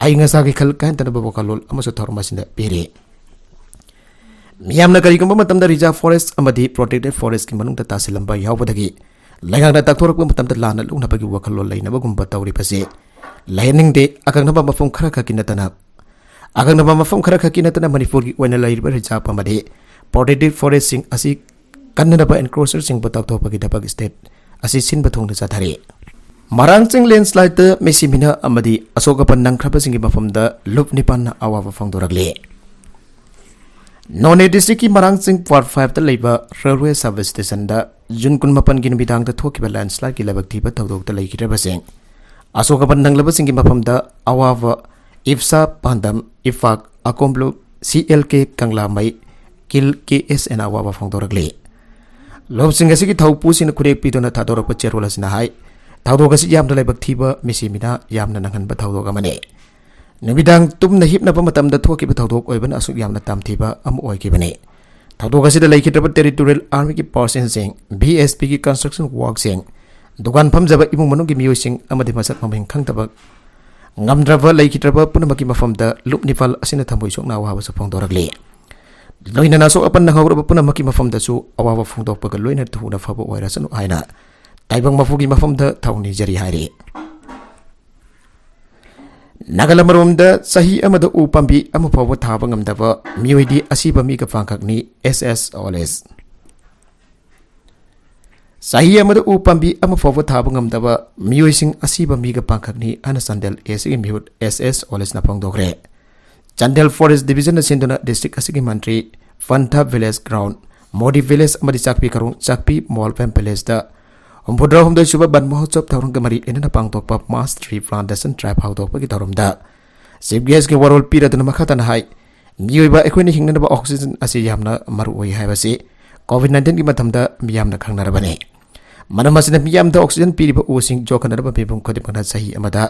ꯑꯏꯪ ꯑꯁꯥꯒꯤ ꯈꯜ ꯀꯥꯏꯍꯟꯗꯅꯕ ꯋꯥꯈꯜꯂꯣꯟ ꯑꯃꯁꯨ ꯊꯧꯔꯝ ꯑꯁꯤꯗ ꯄꯤꯔꯤ꯫ ꯃꯤꯌꯥꯝꯅ ꯀꯔꯤꯒꯨꯝꯕ ꯃꯇꯝꯗ ꯔꯤꯖꯥꯔꯚ ꯐꯣꯔꯦꯁ꯭ꯠ ꯑꯃꯗꯤ ꯄ꯭ꯔꯣꯇꯦꯛꯇꯦꯗ ꯐꯣꯔꯦꯁ꯭ꯠꯀꯤ ꯃꯅꯨꯡꯗ ꯇꯥꯁꯤꯜꯂꯝꯕ ꯌꯥꯎꯕꯗꯒꯤ ꯂꯩꯉꯥꯛꯅ ꯇꯛꯊꯣꯔꯛꯄ ꯃꯇꯝꯗ ꯂꯥꯟꯅ ꯂꯧꯅꯕꯒꯤ ꯋꯥꯈꯜꯂꯣꯟ ꯂꯩꯅꯕꯒꯨꯝꯕ ꯇꯧꯔꯤꯕꯁꯤ ꯂꯩꯍꯟꯅꯤꯡꯗꯦ꯫ ꯑꯀꯛꯅꯕ ꯃꯐꯝ ꯈꯔ ꯈꯛꯀꯤ ꯅꯠꯇꯅ ꯑꯀꯛꯅꯕ ꯃꯐꯝ ꯈꯔ ꯈꯛꯀꯤ ꯅꯠꯇꯅ ꯃꯅꯤꯄꯨꯔꯒꯤ ꯑꯣꯏꯅ ꯂꯩꯔꯤꯕ ꯔꯤꯖꯥꯔꯚ ꯑꯃꯗꯤ ꯄ꯭ꯔꯣꯇꯦꯛꯇꯦꯗ ꯐꯣꯔꯦꯁ꯭ꯠꯁꯤꯡ ꯑꯁꯤ ꯀꯟꯅꯅꯕ ꯑꯦꯟꯀ꯭ꯔꯣꯆꯔꯁꯤꯡꯕꯨ ꯇꯥꯛꯊꯣꯛꯄꯒꯤꯗꯃꯛ ꯁ꯭ꯇꯦꯠ ꯑꯁꯤ ꯁꯤꯟꯕ ꯊꯨꯡꯅ ꯆꯠꯊꯔꯤ꯫ ꯃꯔꯥꯡ ꯆꯤꯡ ꯂꯦꯟꯁ꯭ꯂꯥꯏꯗꯇ ꯃꯤꯁꯤ ꯃꯤꯅꯥ ꯑꯃꯗꯤ ꯑꯁꯣꯛ ꯑꯄꯟ ꯅꯪꯈ꯭ꯔꯕꯁꯤꯡꯒꯤ ꯃꯐꯝꯗ ꯂꯨꯞ ꯅꯤꯄꯥꯟꯅ ꯑꯋꯥꯕ ꯐꯣꯡꯗꯣꯔꯛꯂꯤ꯫ ꯅꯣꯅꯦ ꯗꯤꯁꯇ꯭ꯔꯤꯛꯀꯤ ꯃꯔꯥꯡ ꯆꯤꯡ ꯋꯥꯔꯗ ꯐꯥꯏꯚꯇ ꯂꯩꯕ ꯔꯦꯜꯋꯦ ꯁꯕ ꯁ꯭ꯇꯦꯁꯟꯗ ꯖꯨꯟ ꯀꯨꯟꯃꯥꯄꯟꯒꯤ ꯅꯨꯃꯤꯗꯥꯡꯗ ꯊꯣꯛꯈꯤꯕ ꯂꯦꯟꯁ꯭ꯂꯥꯏꯗꯀꯤ ꯂꯥꯏꯕꯛ ꯊꯤꯕ ꯊꯧꯗꯣꯛꯇ ꯂꯩꯈꯤꯗ꯭ꯔꯕꯁꯤꯡ, ꯑꯁꯣꯛ ꯑꯄꯟ ꯅꯪꯂꯕꯁꯤꯡꯒꯤ ꯃꯐꯝꯗ ꯑꯋꯥꯕ ꯏꯐꯁꯥ ꯄꯥꯟꯗꯝ, ꯏꯐꯥꯛ, ꯑꯀꯣꯝꯂꯨꯞ, C L K ꯀꯪꯂꯥꯃꯩ, ꯀꯤꯜ K S and ꯑꯋꯥꯕ ꯐꯣꯡꯗꯣꯔꯛꯂꯤ꯫ ꯂꯨꯞꯁꯤꯡ ꯑꯁꯤꯒꯤ ꯊꯧꯄꯨꯁꯤꯡꯅ ꯈꯨꯔꯦꯛ ꯄꯤꯗꯨꯅ ꯊꯥꯗꯣꯔꯛꯄ ꯆꯦꯔꯣꯜ ꯑꯁꯤꯅ ꯍꯥꯏ, ꯊꯧꯗꯣꯛ ꯑꯁꯤ ꯌꯥꯝꯅ ꯂꯥꯏꯕꯛ ꯊꯤꯕ, ꯃꯤꯁꯤ ꯃꯤꯅꯥ ꯌꯥꯝꯅ ꯅꯪꯍꯟꯕ ꯊꯧꯗꯣꯛ ꯑꯃꯅꯤ꯫ ꯅꯨꯃꯤꯗꯥꯡ ꯇꯨꯝꯅ ꯍꯤꯞꯅꯕ ꯃꯇꯝꯗ ꯊꯣꯛꯈꯤꯕ ꯊꯧꯗꯣꯛ ꯑꯣꯏꯕꯅ ꯑꯁꯨꯛ ꯌꯥꯝꯅ ꯇꯝꯊꯤꯕ ꯑꯃ ꯑꯣꯏꯈꯤꯕꯅꯤ꯫ ꯊꯧꯗꯣꯛ ꯑꯁꯤꯗ ꯂꯩꯈꯤꯗ꯭ꯔꯕ ꯇꯦꯔꯤꯇꯣꯔꯤꯌꯦꯜ ꯑꯥꯔꯃꯤꯒꯤ ꯄꯥꯔꯁꯟꯁꯤꯡ, ꯚꯤ ꯑꯦꯁ ꯄꯤꯒꯤ ꯀꯟꯁꯇ꯭ꯔꯛꯁꯟ ꯋꯥꯔꯛꯁꯤꯡ, ꯗꯨꯀꯥꯟ ꯐꯝꯖꯕ ꯏꯃꯨꯡ ꯃꯅꯨꯡꯒꯤ ꯃꯤꯑꯣꯏꯁꯤꯡ ꯑꯃꯗꯤ ꯃꯁꯛ ꯃꯃꯤꯡ ꯈꯪꯗꯕ ꯉꯝꯗ꯭ꯔꯕ ꯂꯩꯈꯤꯗ꯭ꯔꯕ ꯄꯨꯝꯅꯃꯛꯀꯤ ꯃꯐꯝꯗ ꯂꯨꯞ ꯅꯤꯄꯥꯜ ꯑꯁꯤꯅ ꯊꯃꯣꯏ ꯁꯣꯛꯅ ꯑꯋꯥꯕꯁꯨ ꯐꯣꯡꯗꯣꯔꯛꯂꯤ꯫ ꯂꯣꯏꯅꯅ ꯑꯁꯣꯛ ꯑꯄꯟ ꯅꯪꯍꯧꯔꯕ ꯄꯨꯝꯅꯃꯛꯀꯤ ꯃꯐꯝꯗꯁꯨ ꯑꯋꯥꯕ ꯐꯣꯡꯗꯣꯛꯄꯒ ꯂꯣꯏꯅꯅ ꯊꯨꯅ ꯐꯕ ꯑꯣꯏꯔꯁꯅꯨ ꯍꯥꯏꯅ ꯇꯥꯏꯕꯪ ꯃꯄꯨꯒꯤ ꯃꯐꯝꯗ ꯊꯧꯅꯤꯖꯔꯤ ꯍꯥꯏꯔꯤ꯫ ꯅꯥꯒꯥꯂꯦꯟ ꯑꯃꯔꯣꯝꯗ ꯆꯍꯤ ꯑꯃꯗ ꯎ ꯄꯥꯝꯕꯤ ꯑꯃ ꯐꯥꯎꯕ ꯊꯥꯕ ꯉꯝꯗꯕ ꯃꯤꯑꯣꯏꯗꯤ ꯑꯁꯤꯕ ꯃꯤꯒ ꯄꯥꯡꯈꯛꯅꯤ, ꯑꯦꯁ ꯑꯦꯁ ꯑꯣꯂꯤꯁ꯫ ꯆꯍꯤ ꯑꯃꯗ ꯎ ꯄꯥꯝꯕꯤ ꯑꯃ ꯐꯥꯎꯕ ꯊꯥꯕ ꯉꯝꯗꯕ ꯃꯤꯑꯣꯏꯁꯤꯡ ꯑꯁꯤꯕ ꯃꯤꯒ ꯄꯥꯡꯈꯛꯅꯤ ꯍꯥꯏꯅ ꯆꯥꯟꯗꯦꯜ ꯑꯦ ꯁꯤꯒꯤ ꯃꯤꯍꯨꯠ ꯑꯦꯁ ꯑꯦꯁ ꯑꯣꯂꯤꯁꯅ ꯐꯣꯡꯗꯣꯛꯈ꯭ꯔꯦ꯫ ꯆꯥꯟꯗꯦꯜ ꯐꯣꯔꯦꯁ꯭ꯠ ꯗꯤꯕꯤꯖꯟꯅ ꯁꯤꯟꯗꯨꯅ ꯗꯤꯁꯇ꯭ꯔꯤꯛ ꯑꯁꯤꯒꯤ ꯃꯟꯇ꯭ꯔꯤ, ꯄꯟꯊꯥ ꯚꯤꯂꯦꯖ ꯒ꯭ꯔꯥꯎꯟ, ꯃꯣꯗꯤ ꯚꯤꯂꯦꯖ ꯑꯃꯗꯤ ꯆꯥꯛꯄꯤ ꯀꯔꯣꯡ, ꯆꯥꯛꯄꯤ ꯃꯣꯜ ꯐꯦꯝ ꯚꯤꯂꯦꯖꯇ ꯍꯨꯝꯐꯨꯇꯔꯥ ꯍꯨꯝꯗꯣꯏ ꯁꯨꯕ ꯕꯟ ꯃꯍꯣꯠꯁꯕ ꯊꯧꯔꯝꯒ ꯃꯔꯤ ꯂꯩꯅꯅ ꯄꯥꯡꯊꯣꯛꯄ ꯃꯥꯁ ꯇ꯭ꯔꯤ ꯄ꯭ꯂꯥꯟꯇꯦꯁꯟ ꯗ꯭ꯔꯥꯏꯚ ꯍꯧꯗꯣꯛꯄꯒꯤ ꯊꯧꯔꯝꯗ ꯆꯤꯐ ꯒꯦꯁ꯭ꯠꯀꯤ ꯋꯥꯔꯣꯜ ꯄꯤꯔꯗꯨꯅ ꯃꯈꯥ ꯇꯥꯅ ꯍꯥꯏ, ꯃꯤꯑꯣꯏꯕ ꯑꯩꯈꯣꯏꯅ ꯍꯤꯡꯅꯅꯕ ꯑꯣꯛꯁꯤꯖꯦꯟ ꯑꯁꯤ ꯌꯥꯝꯅ ꯃꯔꯨ ꯑꯣꯏ ꯍꯥꯏꯕꯁꯤ ꯀꯣꯚꯤꯗ ꯅꯥꯏꯟꯇꯤꯟꯒꯤ ꯃꯇꯝꯗ ꯃꯤꯌꯥꯝꯅ ꯈꯪꯅꯔꯕꯅꯤ꯫ ꯃꯔꯝ ꯑꯁꯤꯅ ꯃꯤꯌꯥꯝꯗ ꯑꯣꯛꯁꯤꯖꯦꯟ ꯄꯤꯔꯤꯕ ꯎꯁꯤꯡ ꯌꯣꯛꯈꯠꯅꯅꯕ ꯃꯤꯄꯨꯝ ꯈꯨꯗꯤꯡꯃꯛꯅ ꯆꯍꯤ ꯑꯃꯗ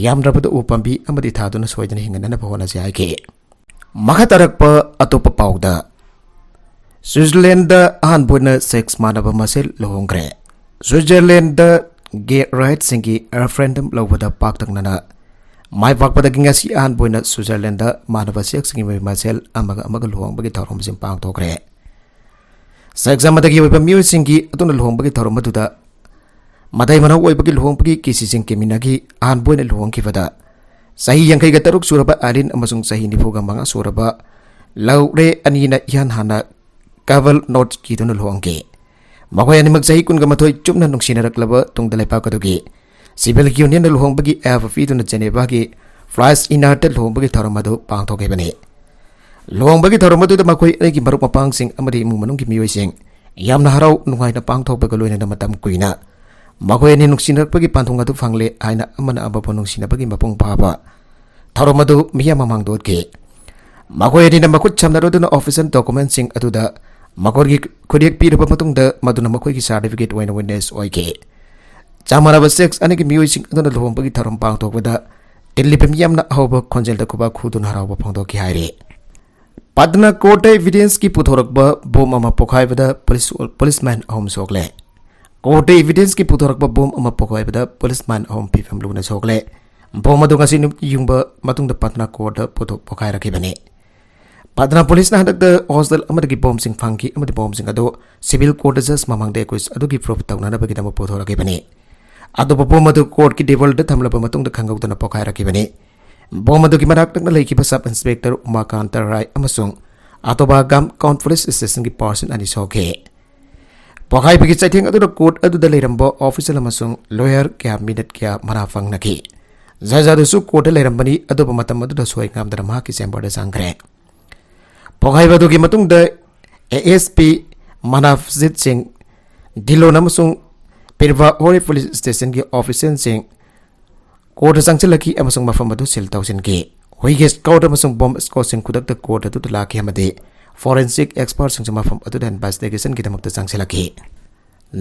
ꯌꯥꯝꯗ꯭ꯔꯕꯗ ꯎ ꯄꯥꯝꯕꯤ ꯑꯃꯗꯤ ꯊꯥꯗꯨꯅ ꯁꯣꯏꯗꯅ ꯍꯤꯡꯍꯟꯅꯅꯕ ꯍꯣꯠꯅꯁꯤ ꯍꯥꯏꯈꯤ꯫ ꯃꯈꯥ ꯇꯥꯔꯛꯄ ꯑꯇꯣꯞꯄ ꯄꯥꯎꯗ, ꯁ꯭ꯋꯤꯖꯔꯂꯦꯟꯗ ꯑꯍꯥꯟꯕ ꯑꯣꯏꯅ ꯁꯦꯛꯁ ꯃꯥꯟꯅꯕ ꯃꯁꯦꯜ ꯂꯨꯍꯣꯡꯈ꯭ꯔꯦ꯫ ꯁ꯭ꯋꯤꯖꯔꯂꯦꯟꯗ ꯒꯦ ꯔꯥꯏꯠꯁꯤꯡꯒꯤ ꯔꯦꯐꯔꯦꯟꯗꯝ ꯂꯧꯕꯗ ꯄꯥꯛꯇꯛꯅꯅ ꯃꯥꯏ ꯄꯥꯛꯄꯗꯒꯤ ꯉꯁꯤ ꯑꯍꯥꯟꯕ ꯑꯣꯏꯅ ꯁ꯭ꯋꯤꯖꯔꯂꯦꯟꯗ ꯃꯥꯟꯅꯕ ꯁꯦꯛꯁꯁꯤꯡꯒꯤ ꯃꯤꯑꯣꯏ ꯃꯁꯦꯜ ꯑꯃꯒ ꯑꯃꯒ ꯂꯨꯍꯣꯡꯕꯒꯤ ꯊꯧꯔꯝꯁꯤꯡ ꯄꯥꯡꯊꯣꯛꯈ꯭ꯔꯦ꯫ ꯁꯦꯛꯁ ꯑꯃꯗꯒꯤ ꯑꯣꯏꯕ ꯃꯤꯑꯣꯏꯁꯤꯡꯒꯤ ꯑꯗꯨꯅ ꯂꯨꯍꯣꯡꯕꯒꯤ ꯊꯧꯔꯝ ꯑꯗꯨꯗ ꯃꯇꯩ ꯃꯅꯥꯎ ꯑꯣꯏꯕꯒꯤ ꯂꯨꯍꯣꯡꯕꯒꯤ ꯀꯤꯁꯤꯁꯤꯡ ꯀꯦꯃꯤꯅꯥꯒꯤ ꯑꯍꯥꯟꯕ ꯑꯣꯏꯅ ꯂꯨꯍꯣꯡꯈꯤꯕꯗ ꯆꯍꯤ ꯌꯥꯡꯈꯩꯒ ꯇꯔꯨꯛ ꯁꯨꯔꯕ ꯑꯥꯏꯂꯤꯟ ꯑꯃꯁꯨꯡ ꯆꯍꯤ ꯅꯤꯐꯨꯒ ꯃꯉꯥ ꯁꯨꯔꯕ ꯂꯧꯔꯦ ꯑꯅꯤꯅ ꯏꯍꯥꯟ ꯍꯥꯟꯅ ꯀꯕꯜ ꯅꯣꯠ ꯀꯤꯗꯨꯅ ꯂꯨꯍꯣꯡꯈꯤ꯫ ꯃꯈꯣꯏ ꯑꯅꯤꯃꯛ ꯆꯍꯤ ꯀꯨꯟꯒ ꯃꯥꯊꯣꯏ ꯆꯨꯞꯅ ꯅꯨꯡꯁꯤꯅꯔꯛꯂꯕ ꯇꯨꯡꯗ ꯂꯩꯕꯥꯛ ꯑꯗꯨꯒꯤ ꯁꯤꯚꯤꯜ ꯌꯨꯅꯤꯌꯟꯅ ꯂꯨꯍꯣꯡꯕꯒꯤ ꯑꯌꯥꯕ ꯄꯤꯗꯨꯅ ꯖꯦꯅꯦꯚꯥꯒꯤ ꯐ꯭ꯂꯥꯏꯁ ꯏꯅꯥꯔꯠꯇ ꯂꯨꯍꯣꯡꯕꯒꯤ ꯊꯧꯔꯝ ꯑꯗꯨ ꯄꯥꯡꯊꯣꯛꯈꯤꯕꯅꯤ꯫ ꯂꯨꯍꯣꯡꯕꯒꯤ ꯊꯧꯔꯝ ꯑꯗꯨꯗ ꯃꯈꯣꯏ ꯑꯅꯤꯒꯤ ꯃꯔꯨꯞ ꯃꯄꯥꯡꯁꯤꯡ ꯑꯃꯗꯤ ꯏꯃꯨꯡ ꯃꯅꯨꯡꯒꯤ ꯃꯤꯑꯣꯏꯁꯤꯡ ꯌꯥꯝꯅ ꯍꯔꯥꯎ ꯅꯨꯡꯉꯥꯏꯅ ꯄꯥꯡꯊꯣꯛꯄꯒ ꯂꯣꯏꯅꯅ ꯃꯇꯝ ꯀꯨꯏꯅ ꯃꯈꯣꯏ ꯑꯅꯤ ꯅꯨꯡꯁꯤꯅꯔꯛꯄꯒꯤ ꯄꯥꯟꯊꯨꯡ ꯑꯗꯨ ꯐꯪꯂꯦ ꯍꯥꯏꯅ ꯑꯃꯅ ꯑꯃꯕꯨ ꯅꯨꯡꯁꯤꯅꯕꯒꯤ ꯃꯄꯨꯡ ꯐꯥꯕ ꯊꯧꯔꯝ ꯑꯗꯨ ꯃꯤꯌꯥꯝ ꯃꯃꯥꯡꯗ ꯎꯠꯈꯤ꯫ ꯃꯈꯣꯏ ꯑꯅꯤꯅ ꯃꯈꯨꯠ ꯁꯝꯅꯔꯗꯨꯅ ꯑꯣꯐꯤꯁꯤꯌꯦꯜ ꯗꯣꯀꯨꯃꯦꯟꯁꯤꯡ ꯑꯗꯨꯗ ꯃꯈꯣꯏꯒꯤ ꯈꯨꯠꯌꯦꯛ ꯄꯤꯔꯕ ꯃꯇꯨꯡꯗ ꯃꯗꯨꯅ ꯃꯈꯣꯏꯒꯤ ꯁꯥꯔꯇꯤꯐꯤꯀꯦꯠ ꯑꯣꯏꯅ ꯋꯤꯠꯅꯦꯁ ꯑꯣꯏꯈꯤ꯫ ꯆꯞ ꯃꯥꯟꯅꯕ ꯁꯦꯛꯁ ꯑꯅꯤꯒꯤ ꯃꯤꯑꯣꯏꯁꯤꯡ ꯑꯗꯨꯅ ꯂꯨꯍꯣꯡꯕꯒꯤ ꯊꯧꯔꯝ ꯄꯥꯡꯊꯣꯛꯄꯗ ꯇꯤꯜꯂꯤꯕ ꯃꯤꯌꯥꯝꯅ ꯑꯍꯧꯕ ꯈꯣꯟꯖꯦꯜꯗ ꯈꯨꯕꯥꯛ ꯈꯨꯗꯨꯅ ꯍꯔꯥꯎꯕ ꯐꯣꯡꯗꯣꯛꯈꯤ ꯍꯥꯏꯔꯤ꯫ ꯄꯠꯅꯥ ꯀꯣꯔꯠꯇ ꯏꯚꯤꯗꯦꯟꯁꯀꯤ ꯄꯨꯊꯣꯔꯛꯄ ꯕꯣꯝ ꯑꯃ ꯄꯣꯈꯥꯏꯕꯗ ꯄꯨꯂꯤꯁ, ꯄꯨꯂꯤꯁꯃꯦꯟ ꯑꯍꯨꯝ ꯁꯣꯛꯂꯦ꯫ ꯀꯣꯔꯠꯇ ꯏꯚꯤꯗꯦꯟꯁꯀꯤ ꯄꯨꯊꯣꯔꯛꯄ ꯕꯣꯝ ꯑꯃ ꯄꯣꯈꯥꯏꯕꯗ ꯄꯨꯂꯤꯁꯃꯦꯟ ꯑꯍꯨꯝ ꯐꯤꯕꯝ ꯂꯨꯅ ꯁꯣꯛꯂꯦ꯫ ꯕꯣꯝ ꯑꯗꯨ ꯉꯁꯤ ꯅꯨꯃꯤꯠ ꯌꯨꯡꯕ ꯃꯇꯨꯡꯗ ꯄꯠꯅꯥ ꯀꯣꯔꯠꯇ ꯄꯨꯊꯣꯛ-, ꯄꯣꯈꯥꯏꯔꯛꯈꯤꯕꯅꯤ꯫ ꯄꯠꯅꯥ ꯄꯨꯂꯤꯁꯅ ꯍꯟꯗꯛꯇ ꯍꯣꯁꯇꯦꯜ ꯑꯃꯗꯒꯤ ꯕꯣꯝꯁꯤꯡ ꯐꯪꯈꯤ ꯑꯃꯗꯤ ꯕꯣꯝꯁꯤꯡ ꯑꯗꯨ ꯁꯤꯚꯤꯜ ꯀꯣꯔꯠꯇ ꯖꯖ ꯃꯃꯥꯡꯗ ꯑꯦꯀ꯭ꯌꯨꯁ ꯑꯗꯨꯒꯤ ꯄ꯭ꯔꯨꯐ ꯇꯧꯅꯅꯕꯒꯤꯗꯃꯛ ꯄꯨꯊꯣꯔꯛꯈꯤꯕꯅꯤ꯫ ꯑꯗꯨꯕꯨ ꯕꯣꯝ ꯑꯗꯨ ꯀꯣꯔꯠꯀꯤ ꯇꯦꯕꯜꯗ ꯊꯝꯂꯕ ꯃꯇꯨꯡꯗ ꯈꯪꯍꯧꯗꯅ ꯄꯣꯈꯥꯏꯔꯛꯈꯤꯕꯅꯤ꯫ ꯕꯣꯝ ꯑꯗꯨꯒꯤ ꯃꯅꯥꯛ ꯅꯛꯅ ꯂꯩꯈꯤꯕ ꯁꯕ ꯏꯟꯁꯄꯦꯛꯇꯔ ꯎꯃꯥꯀꯥꯟꯇ ꯔꯥꯏ ꯑꯃꯁꯨꯡ ꯑꯇꯣꯕꯥꯒꯥꯝ ꯀꯥꯎꯟ ꯄꯨꯂꯤꯁ ꯁ꯭ꯇꯦꯁꯟꯒꯤ ꯄꯥꯔꯁꯟ ꯑꯅꯤ ꯁꯣꯛꯈꯤ꯫ ꯄꯣꯈꯥꯏꯕꯒꯤ ꯆꯩꯊꯦꯡ ꯑꯗꯨꯅ ꯀꯣꯔꯠ ꯑꯗꯨꯗ ꯂꯩꯔꯝꯕ ꯑꯣꯐꯤꯁꯤꯌꯦꯜ ꯑꯃꯁꯨꯡ ꯂꯣꯌꯔ ꯀꯌꯥ ꯃꯤꯅꯠ ꯀꯌꯥ ꯃꯅꯥ ꯄꯪꯅꯈꯤ꯫ ꯖꯖ ꯑꯗꯨꯁꯨ ꯀꯣꯔꯠꯇ ꯂꯩꯔꯝꯕꯅꯤ, ꯑꯗꯨꯕꯨ ꯃꯇꯝ ꯑꯗꯨꯗ ꯁꯣꯏ ꯉꯥꯝꯗꯅ ꯃꯍꯥꯛꯀꯤ ꯆꯦꯝꯕꯔꯗ ꯆꯪꯈ꯭ꯔꯦ꯫ ꯄꯣꯈꯥꯏꯕ ꯑꯗꯨꯒꯤ ꯃꯇꯨꯡꯗ ꯑꯦ ꯑꯦꯁ ꯄꯤ ꯃꯅꯥꯐꯖꯤꯠ ꯁꯤꯡ ꯙꯤꯂꯣꯟ ꯑꯃꯁꯨꯡ ꯄꯤꯔꯚꯥ ꯍꯣꯔꯤ ꯄꯨꯂꯤꯁ ꯁ꯭ꯇꯦꯁꯟꯒꯤ ꯑꯣꯐꯤꯁꯤꯌꯦꯜꯁꯤꯡ ꯀꯣꯔꯠꯇ ꯆꯪꯁꯤꯜꯂꯛꯈꯤ ꯑꯃꯁꯨꯡ ꯃꯐꯝ ꯑꯗꯨ ꯁꯤꯜ ꯇꯧꯁꯤꯟꯈꯤ꯫ ꯍꯨꯏꯒꯤ ꯁ꯭ꯀꯥꯎꯠ ꯑꯃꯁꯨꯡ ꯕꯣꯝ ꯁ꯭ꯀꯣꯠꯁꯤꯡ ꯈꯨꯗꯛꯇ ꯀꯣꯔꯠ ꯑꯗꯨꯗ ꯂꯥꯛꯈꯤ ꯑꯃꯗꯤ ꯐꯣꯔꯦꯟꯁꯤꯛ ꯑꯦꯛꯁꯄꯔꯠꯁꯤꯡꯁꯨ ꯃꯐꯝ ꯑꯗꯨꯗ ꯏꯟꯚꯦꯁꯇꯤꯒꯦꯁꯟꯒꯤꯗꯃꯛꯇ ꯆꯪꯁꯤꯜꯂꯛꯈꯤ꯫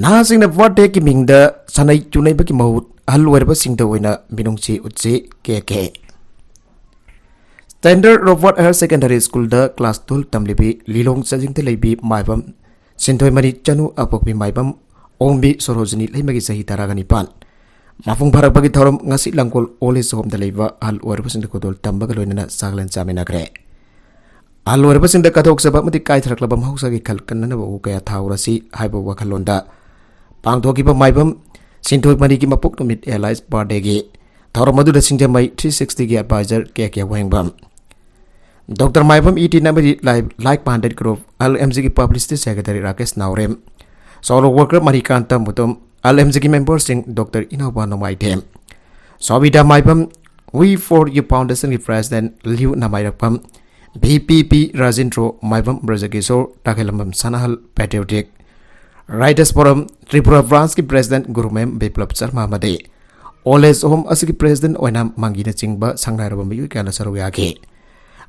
ꯅꯍꯥꯁꯤꯡꯅ ꯕꯥꯔꯊꯗꯦꯒꯤ ꯃꯤꯡꯗ ꯁꯥꯟꯅꯩ ꯆꯨꯅꯩꯕꯒꯤ ꯃꯍꯨꯠ ꯑꯍꯜ ꯑꯣꯏꯔꯕꯁꯤꯡꯗ ꯑꯣꯏꯅ ꯃꯤꯅꯨꯡꯁꯤ ꯎꯠꯁꯤ, ꯀꯦ ꯀꯦ꯫ ꯁ꯭ꯇꯦꯟꯗꯔꯠ ꯔꯣꯕꯥꯔꯠ ꯍꯥꯌꯔ ꯁꯦꯀꯦꯟꯗꯔꯤ ꯁ꯭ꯀꯨꯜꯗ ꯀ꯭ꯂꯥꯁ ꯇꯨꯌꯦꯜꯐ ꯇꯝꯂꯤꯕꯤ ꯂꯤꯂꯣꯡ ꯆꯥꯖꯤꯡꯗ ꯂꯩꯕꯤ ꯃꯥꯏꯕꯝ ꯁꯤꯟꯊꯣꯏꯃꯅꯤ ꯆꯅꯨ, ꯑꯄꯣꯛꯄꯤ ꯃꯥꯏꯕꯝ ꯑꯣꯡꯕꯤ ꯁꯣꯔꯣꯖꯤꯅꯤ ꯂꯩꯃꯒꯤ ꯆꯍꯤ ꯇꯔꯥꯒ ꯅꯤꯄꯥꯟ꯫ ꯃꯄꯨꯡ ꯐꯥꯔꯛꯄꯒꯤ ꯊꯧꯔꯝ ꯉꯁꯤ ꯂꯥꯡꯒꯣꯜ ꯑꯣꯜ ꯑꯦꯖ ꯍꯣꯝꯗ ꯂꯩꯕ ꯑꯍꯜ ꯑꯣꯏꯔꯕꯁꯤꯡꯗ ꯈꯨꯗꯣꯜ ꯇꯝꯕꯒ ꯂꯣꯏꯅꯅ ꯆꯥꯛꯂꯦꯟ ꯆꯥꯃꯤꯟꯅꯈ꯭ꯔꯦ꯫ ꯑꯍꯜ ꯑꯣꯏꯔꯕꯁꯤꯡꯗ ꯀꯠꯊꯣꯛꯆꯕ ꯑꯃꯗꯤ ꯀꯥꯏꯊꯔꯛꯂꯕ ꯃꯍꯧꯁꯥꯒꯤ ꯈꯜ ꯀꯟꯅꯅꯕ ꯎ ꯀꯌꯥ ꯊꯥꯍꯧꯔꯁꯤ ꯍꯥꯏꯕ ꯋꯥꯈꯜꯂꯣꯟꯗ ꯄꯥꯡꯊꯣꯛꯈꯤꯕ ꯃꯥꯏꯕꯝ ꯁꯤꯟꯊꯣꯏ ꯃꯅꯤꯒꯤ ꯃꯄꯣꯛ ꯅꯨꯃꯤꯠ ꯑꯦꯂꯥꯏꯁ ꯕꯥꯔꯗꯦꯒꯤ ꯊꯧꯔꯝ ꯑꯗꯨꯗ ꯁꯤꯡꯖꯃꯩ three sixtyꯒꯤ advisor ꯀꯦ ꯀꯦ ꯋꯥꯍꯦꯡꯕꯝ, ꯗꯣꯛꯇꯔ ꯃꯥꯏꯕꯝ ꯏꯇꯤꯟ ꯑꯃꯗꯤ ꯂꯥꯏ-, like minded group L M ꯖꯤꯒꯤ publicity secretary Rakesh Naorem, social worker Marikanta Mutum, L M ꯖꯤꯒꯤ memberꯁꯤꯡ doctor Inaoba Nongmaithem, Sobita Maibam, We for You Foundationꯒꯤ president Liyu Namairakpam, V P P Rajendro, Maibam Brajakishor, Takhellambam Sanahal, Patriotic Writers Forum Tripura branchꯀꯤ president ꯒꯨꯔꯨꯃꯌꯨꯝ ꯕꯤꯄ꯭ꯂꯕ ꯁꯔꯃ ꯑꯃꯗꯤ old age home ꯑꯁꯤꯒꯤ president ꯑꯣꯏꯅ ꯃꯪꯒꯤꯅꯆꯤꯡꯕ ꯁꯪ ꯅꯥꯏꯔꯕ ꯃꯤꯑꯣꯏ ꯀꯌꯥꯅ ꯁꯔꯨꯛ ꯌꯥꯈꯤ꯫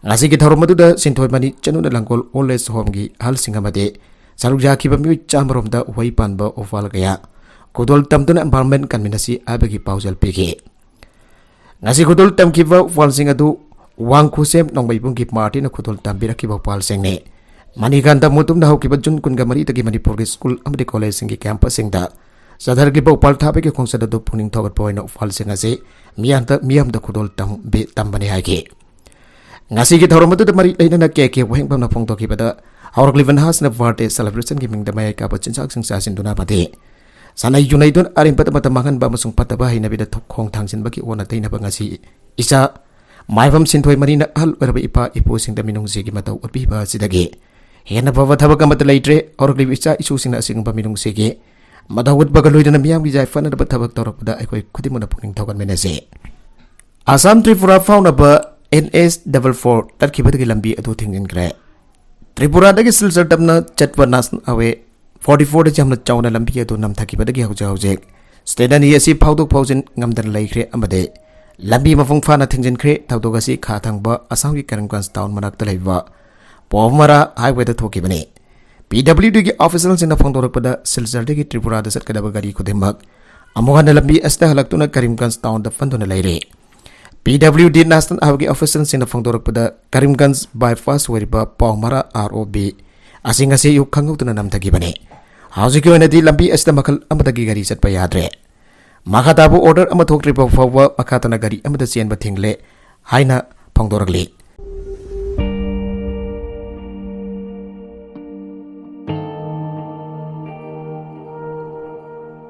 ꯉꯁꯤꯒꯤ ꯊꯧꯔꯝ ꯑꯗꯨꯗ ꯁꯤꯟꯊꯣꯏ ꯃꯅꯤ ꯆꯅꯨꯅ ꯂꯪꯒꯣꯜ old age homeꯒꯤ ꯑꯍꯜꯁꯤꯡ ꯑꯃꯗꯤ ꯁꯔꯨꯛ ꯌꯥꯈꯤꯕ ꯃꯤꯑꯣꯏ ꯆꯥꯝꯃꯔꯣꯝꯗ ꯎꯍꯩ ꯄꯥꯟꯕ ꯎꯄꯥꯜ ꯀꯌꯥ ꯈꯨꯗꯣꯜ ꯇꯝꯗꯨꯅ empowerment ꯀꯟꯃꯤꯟꯅꯁꯤ ꯍꯥꯏꯕꯒꯤ ꯄꯥꯎꯖꯦꯜ ꯄꯤꯈꯤ꯫ ꯉꯁꯤ ꯈꯨꯗꯣꯜ ꯇꯝꯈꯤꯕ ꯎꯄꯥꯜꯁꯤꯡ ꯑꯗꯨ ꯋꯥꯡꯈꯨꯁꯦꯝ ꯅꯣꯡꯃꯩꯕꯨꯡꯒꯤ ꯄꯥꯔꯇꯤꯅ ꯈꯨꯗꯣꯜ ꯇꯝꯕꯤꯔꯛꯈꯤꯕ ꯎꯄꯥꯜꯁꯤꯡꯅꯤ꯫ ꯃꯅꯤꯀꯥꯟꯇ ꯃꯨꯇꯨꯝꯅ ꯍꯧꯈꯤꯕ ꯖꯨꯟ ꯀꯨꯟꯒ ꯃꯔꯤꯗꯒꯤ ꯃꯅꯤꯄꯨꯔꯒꯤ ꯁ꯭ꯀꯨꯜ ꯑꯃꯗꯤ ꯀꯣꯂꯦꯖꯁꯤꯡꯒꯤ ꯀꯦꯝꯄꯁꯁꯤꯡꯗ ꯆꯠꯊꯔꯛꯂꯤꯕ ꯎꯄꯥꯜ ꯊꯥꯕꯒꯤ ꯈꯣꯡꯆꯠ ꯑꯗꯨ ꯄꯨꯛꯅꯤꯡ ꯊꯧꯒꯠꯄ ꯑꯣꯏꯅ ꯎꯄꯥꯜꯁꯤꯡ ꯑꯁꯤ ꯃꯤꯌꯥꯝꯗ, ꯃꯤꯌꯥꯝꯗ ꯈꯨꯗꯣꯜ ꯇꯝꯕꯤ-, ꯇꯝꯕꯅꯤ ꯍꯥꯏꯈꯤ꯫ ꯉꯁꯤꯒꯤ ꯊꯧꯔꯝ ꯑꯗꯨꯗ ꯃꯔꯤ ꯂꯩꯅꯅ ꯀꯦ ꯀꯦ ꯋꯥꯍꯦꯡꯕꯝꯅ ꯐꯣꯡꯗꯣꯛꯈꯤꯕꯗ, ꯍꯧꯔꯛꯂꯤꯕ ꯅꯍꯥꯁꯤꯡꯅ ꯕꯥꯔꯗꯦ ꯁꯦꯂꯦꯕ꯭ꯔꯦꯁꯟꯒꯤ ꯃꯤꯡꯗ ꯃꯌꯥꯏ ꯀꯥꯕ ꯆꯤꯟꯖꯥꯛꯁꯤꯡ ꯆꯥꯁꯤꯟꯗꯨꯅ ꯑꯃꯗꯤ ꯁꯥꯟꯅꯩ ꯌꯨꯅꯩꯗꯨꯅ ꯑꯔꯦꯝꯕꯗ ꯃꯇꯝ ꯃꯥꯡꯍꯟꯕ ꯑꯃꯁꯨꯡ ꯐꯠꯇꯕ ꯍꯩꯅꯕꯤꯗ ꯊꯣꯛ-, ꯈꯣꯡ ꯊꯥꯡꯖꯤꯟꯕꯒꯤ ꯑꯣꯟꯅ ꯇꯩꯅꯕ ꯉꯁꯤ ꯏꯆꯥ ꯃꯥꯏꯕꯝ ꯁꯤꯟꯊꯣꯏ ꯃꯔꯤꯅ ꯑꯍꯜ ꯑꯣꯏꯔꯕ ꯏꯄꯥ ꯏꯄꯨꯁꯤꯡꯗ ꯃꯤꯅꯨꯡꯁꯤꯒꯤ ꯃꯇꯧ ꯎꯠꯄꯤꯕ ꯑꯁꯤꯗꯒꯤ ꯍꯦꯟꯅ ꯐꯕ ꯊꯕꯛ ꯑꯃꯠꯇ ꯂꯩꯇ꯭ꯔꯦ꯫ ꯍꯧꯔꯛꯂꯤꯕ ꯏꯆꯥ ꯏꯁꯨꯁꯤꯡꯅ ꯑꯁꯤꯒꯨꯝꯕ ꯃꯤꯅꯨꯡꯁꯤꯒꯤ ꯃꯇꯧ ꯎꯠꯄꯒ ꯂꯣꯏꯅꯅ ꯃꯤꯌꯥꯝꯒꯤ ꯌꯥꯏꯐꯅꯅꯕ ꯊꯕꯛ ꯇꯧꯔꯛꯄꯗ ꯑꯩꯈꯣꯏ ꯈꯨꯗꯤꯡꯃꯛꯅ ꯄꯨꯛꯅꯤꯡ ꯊꯧꯒꯠꯃꯤꯟꯅꯁꯤ꯫ ꯑꯁꯥꯝ ꯇ꯭ꯔꯤꯄꯨꯔꯥ ꯐꯥꯎꯅꯕ ꯑꯦꯟ ꯑꯦꯆ ꯗꯕꯜ ꯐꯣꯔ ꯇꯠꯈꯤꯕꯗꯒꯤ ꯂꯝꯕꯤ ꯑꯗꯨ ꯊꯤꯡꯖꯤꯟꯈ꯭ꯔꯦ꯫ ꯇ꯭ꯔꯤꯄꯨꯔꯥꯗꯒꯤ ꯁꯤꯜꯆꯔ ꯇꯝꯅ ꯆꯠꯄ ꯅꯦꯁꯅꯦꯜ ꯍꯥꯏꯋꯦ ꯐꯣꯔꯇꯤ ꯐꯣꯔꯗ ꯌꯥꯝꯅ ꯆꯥꯎꯅ ꯂꯝꯕꯤ ꯑꯗꯨ ꯅꯝꯊꯈꯤꯕꯗꯒꯤ ꯍꯧꯖꯤꯛ ꯍꯧꯖꯤꯛ ꯁ꯭ꯇꯦꯠ ꯑꯅꯤ ꯑꯁꯤ ꯐꯥꯎꯗꯣꯛ ꯐꯥꯎꯖꯤꯟ ꯉꯝꯗꯅ ꯂꯩꯈ꯭ꯔꯦ ꯑꯃꯗꯤ ꯂꯝꯕꯤ ꯃꯄꯨꯡ ꯐꯥꯅ ꯊꯤꯡꯖꯤꯟꯈ꯭ꯔꯦ꯫ ꯊꯧꯗꯣꯛ ꯑꯁꯤ ꯈꯥ ꯊꯪꯕ ꯑꯁꯥꯝꯒꯤ ꯀꯔꯤꯝꯒꯟꯖ ꯇꯥꯎꯟ ꯃꯅꯥꯛꯇ ꯂꯩꯕ ꯄꯣꯃꯔꯥ ꯍꯥꯏꯋꯦꯗ ꯊꯣꯛꯈꯤꯕꯅꯤ꯫ ꯄꯤ ꯗꯕ꯭ꯂꯤꯎ ꯗꯤꯒꯤ ꯑꯣꯐꯤꯁꯤꯌꯦꯜꯁꯤꯡꯅ ꯐꯣꯡꯗꯣꯔꯛꯄꯗ, ꯁꯤꯜꯆꯔꯗꯒꯤ ꯇ꯭ꯔꯤꯄꯨꯔꯥꯗ ꯆꯠꯀꯗꯕ ꯒꯥꯔꯤ ꯈꯨꯗꯤꯡꯃꯛ ꯑꯃꯨꯛ ꯍꯟꯅ ꯂꯝꯕꯤ ꯑꯁꯤꯗ ꯍꯜꯂꯛꯇꯨꯅ ꯀꯔꯤꯝꯒꯟꯖ ꯇꯥꯎꯟꯗ ꯐꯝꯗꯨꯅ ꯂꯩꯔꯦ꯫ ꯄꯤ ꯗꯕ꯭ꯂꯤꯎ ꯗꯤ ꯅꯦꯁꯅꯦꯜ ꯍꯥꯏꯋꯦꯒꯤ ꯑꯣꯐꯤꯁꯤꯌꯦꯜꯁꯤꯡꯅ ꯐꯣꯡꯗꯣꯔꯛꯄꯗ, ꯀꯔꯤꯝꯒꯟꯖ ꯕꯥꯏꯄꯥꯁ ꯑꯣꯏꯔꯤꯕ ꯄꯥꯎꯃꯔꯥ ꯑꯥꯔ ꯑꯣ ꯕꯤ ꯑꯁꯤ ꯉꯁꯤ ꯑꯌꯨꯛ ꯈꯪꯍꯧꯗꯅ ꯅꯝꯊꯈꯤꯕꯅꯤ꯫ ꯍꯧꯖꯤꯛꯀꯤ ꯑꯣꯏꯅꯗꯤ ꯂꯝꯕꯤ ꯑꯁꯤꯗ ꯃꯈꯜ ꯑꯃꯗꯒꯤ ꯒꯥꯔꯤ ꯆꯠꯄ ꯌꯥꯗ꯭ꯔꯦ꯫ ꯃꯈꯥ ꯇꯥꯕ ꯑꯣꯔꯗꯔ ꯑꯃ ꯊꯣꯛꯇ꯭ꯔꯤꯕ ꯐꯥꯎꯕ ꯃꯈꯥ ꯇꯥꯅ ꯒꯥꯔꯤ ꯑꯃꯗ ꯆꯦꯟꯕ ꯊꯤꯡꯂꯦ ꯍꯥꯏꯅ ꯐꯣꯡꯗꯣꯔꯛꯂꯤ꯫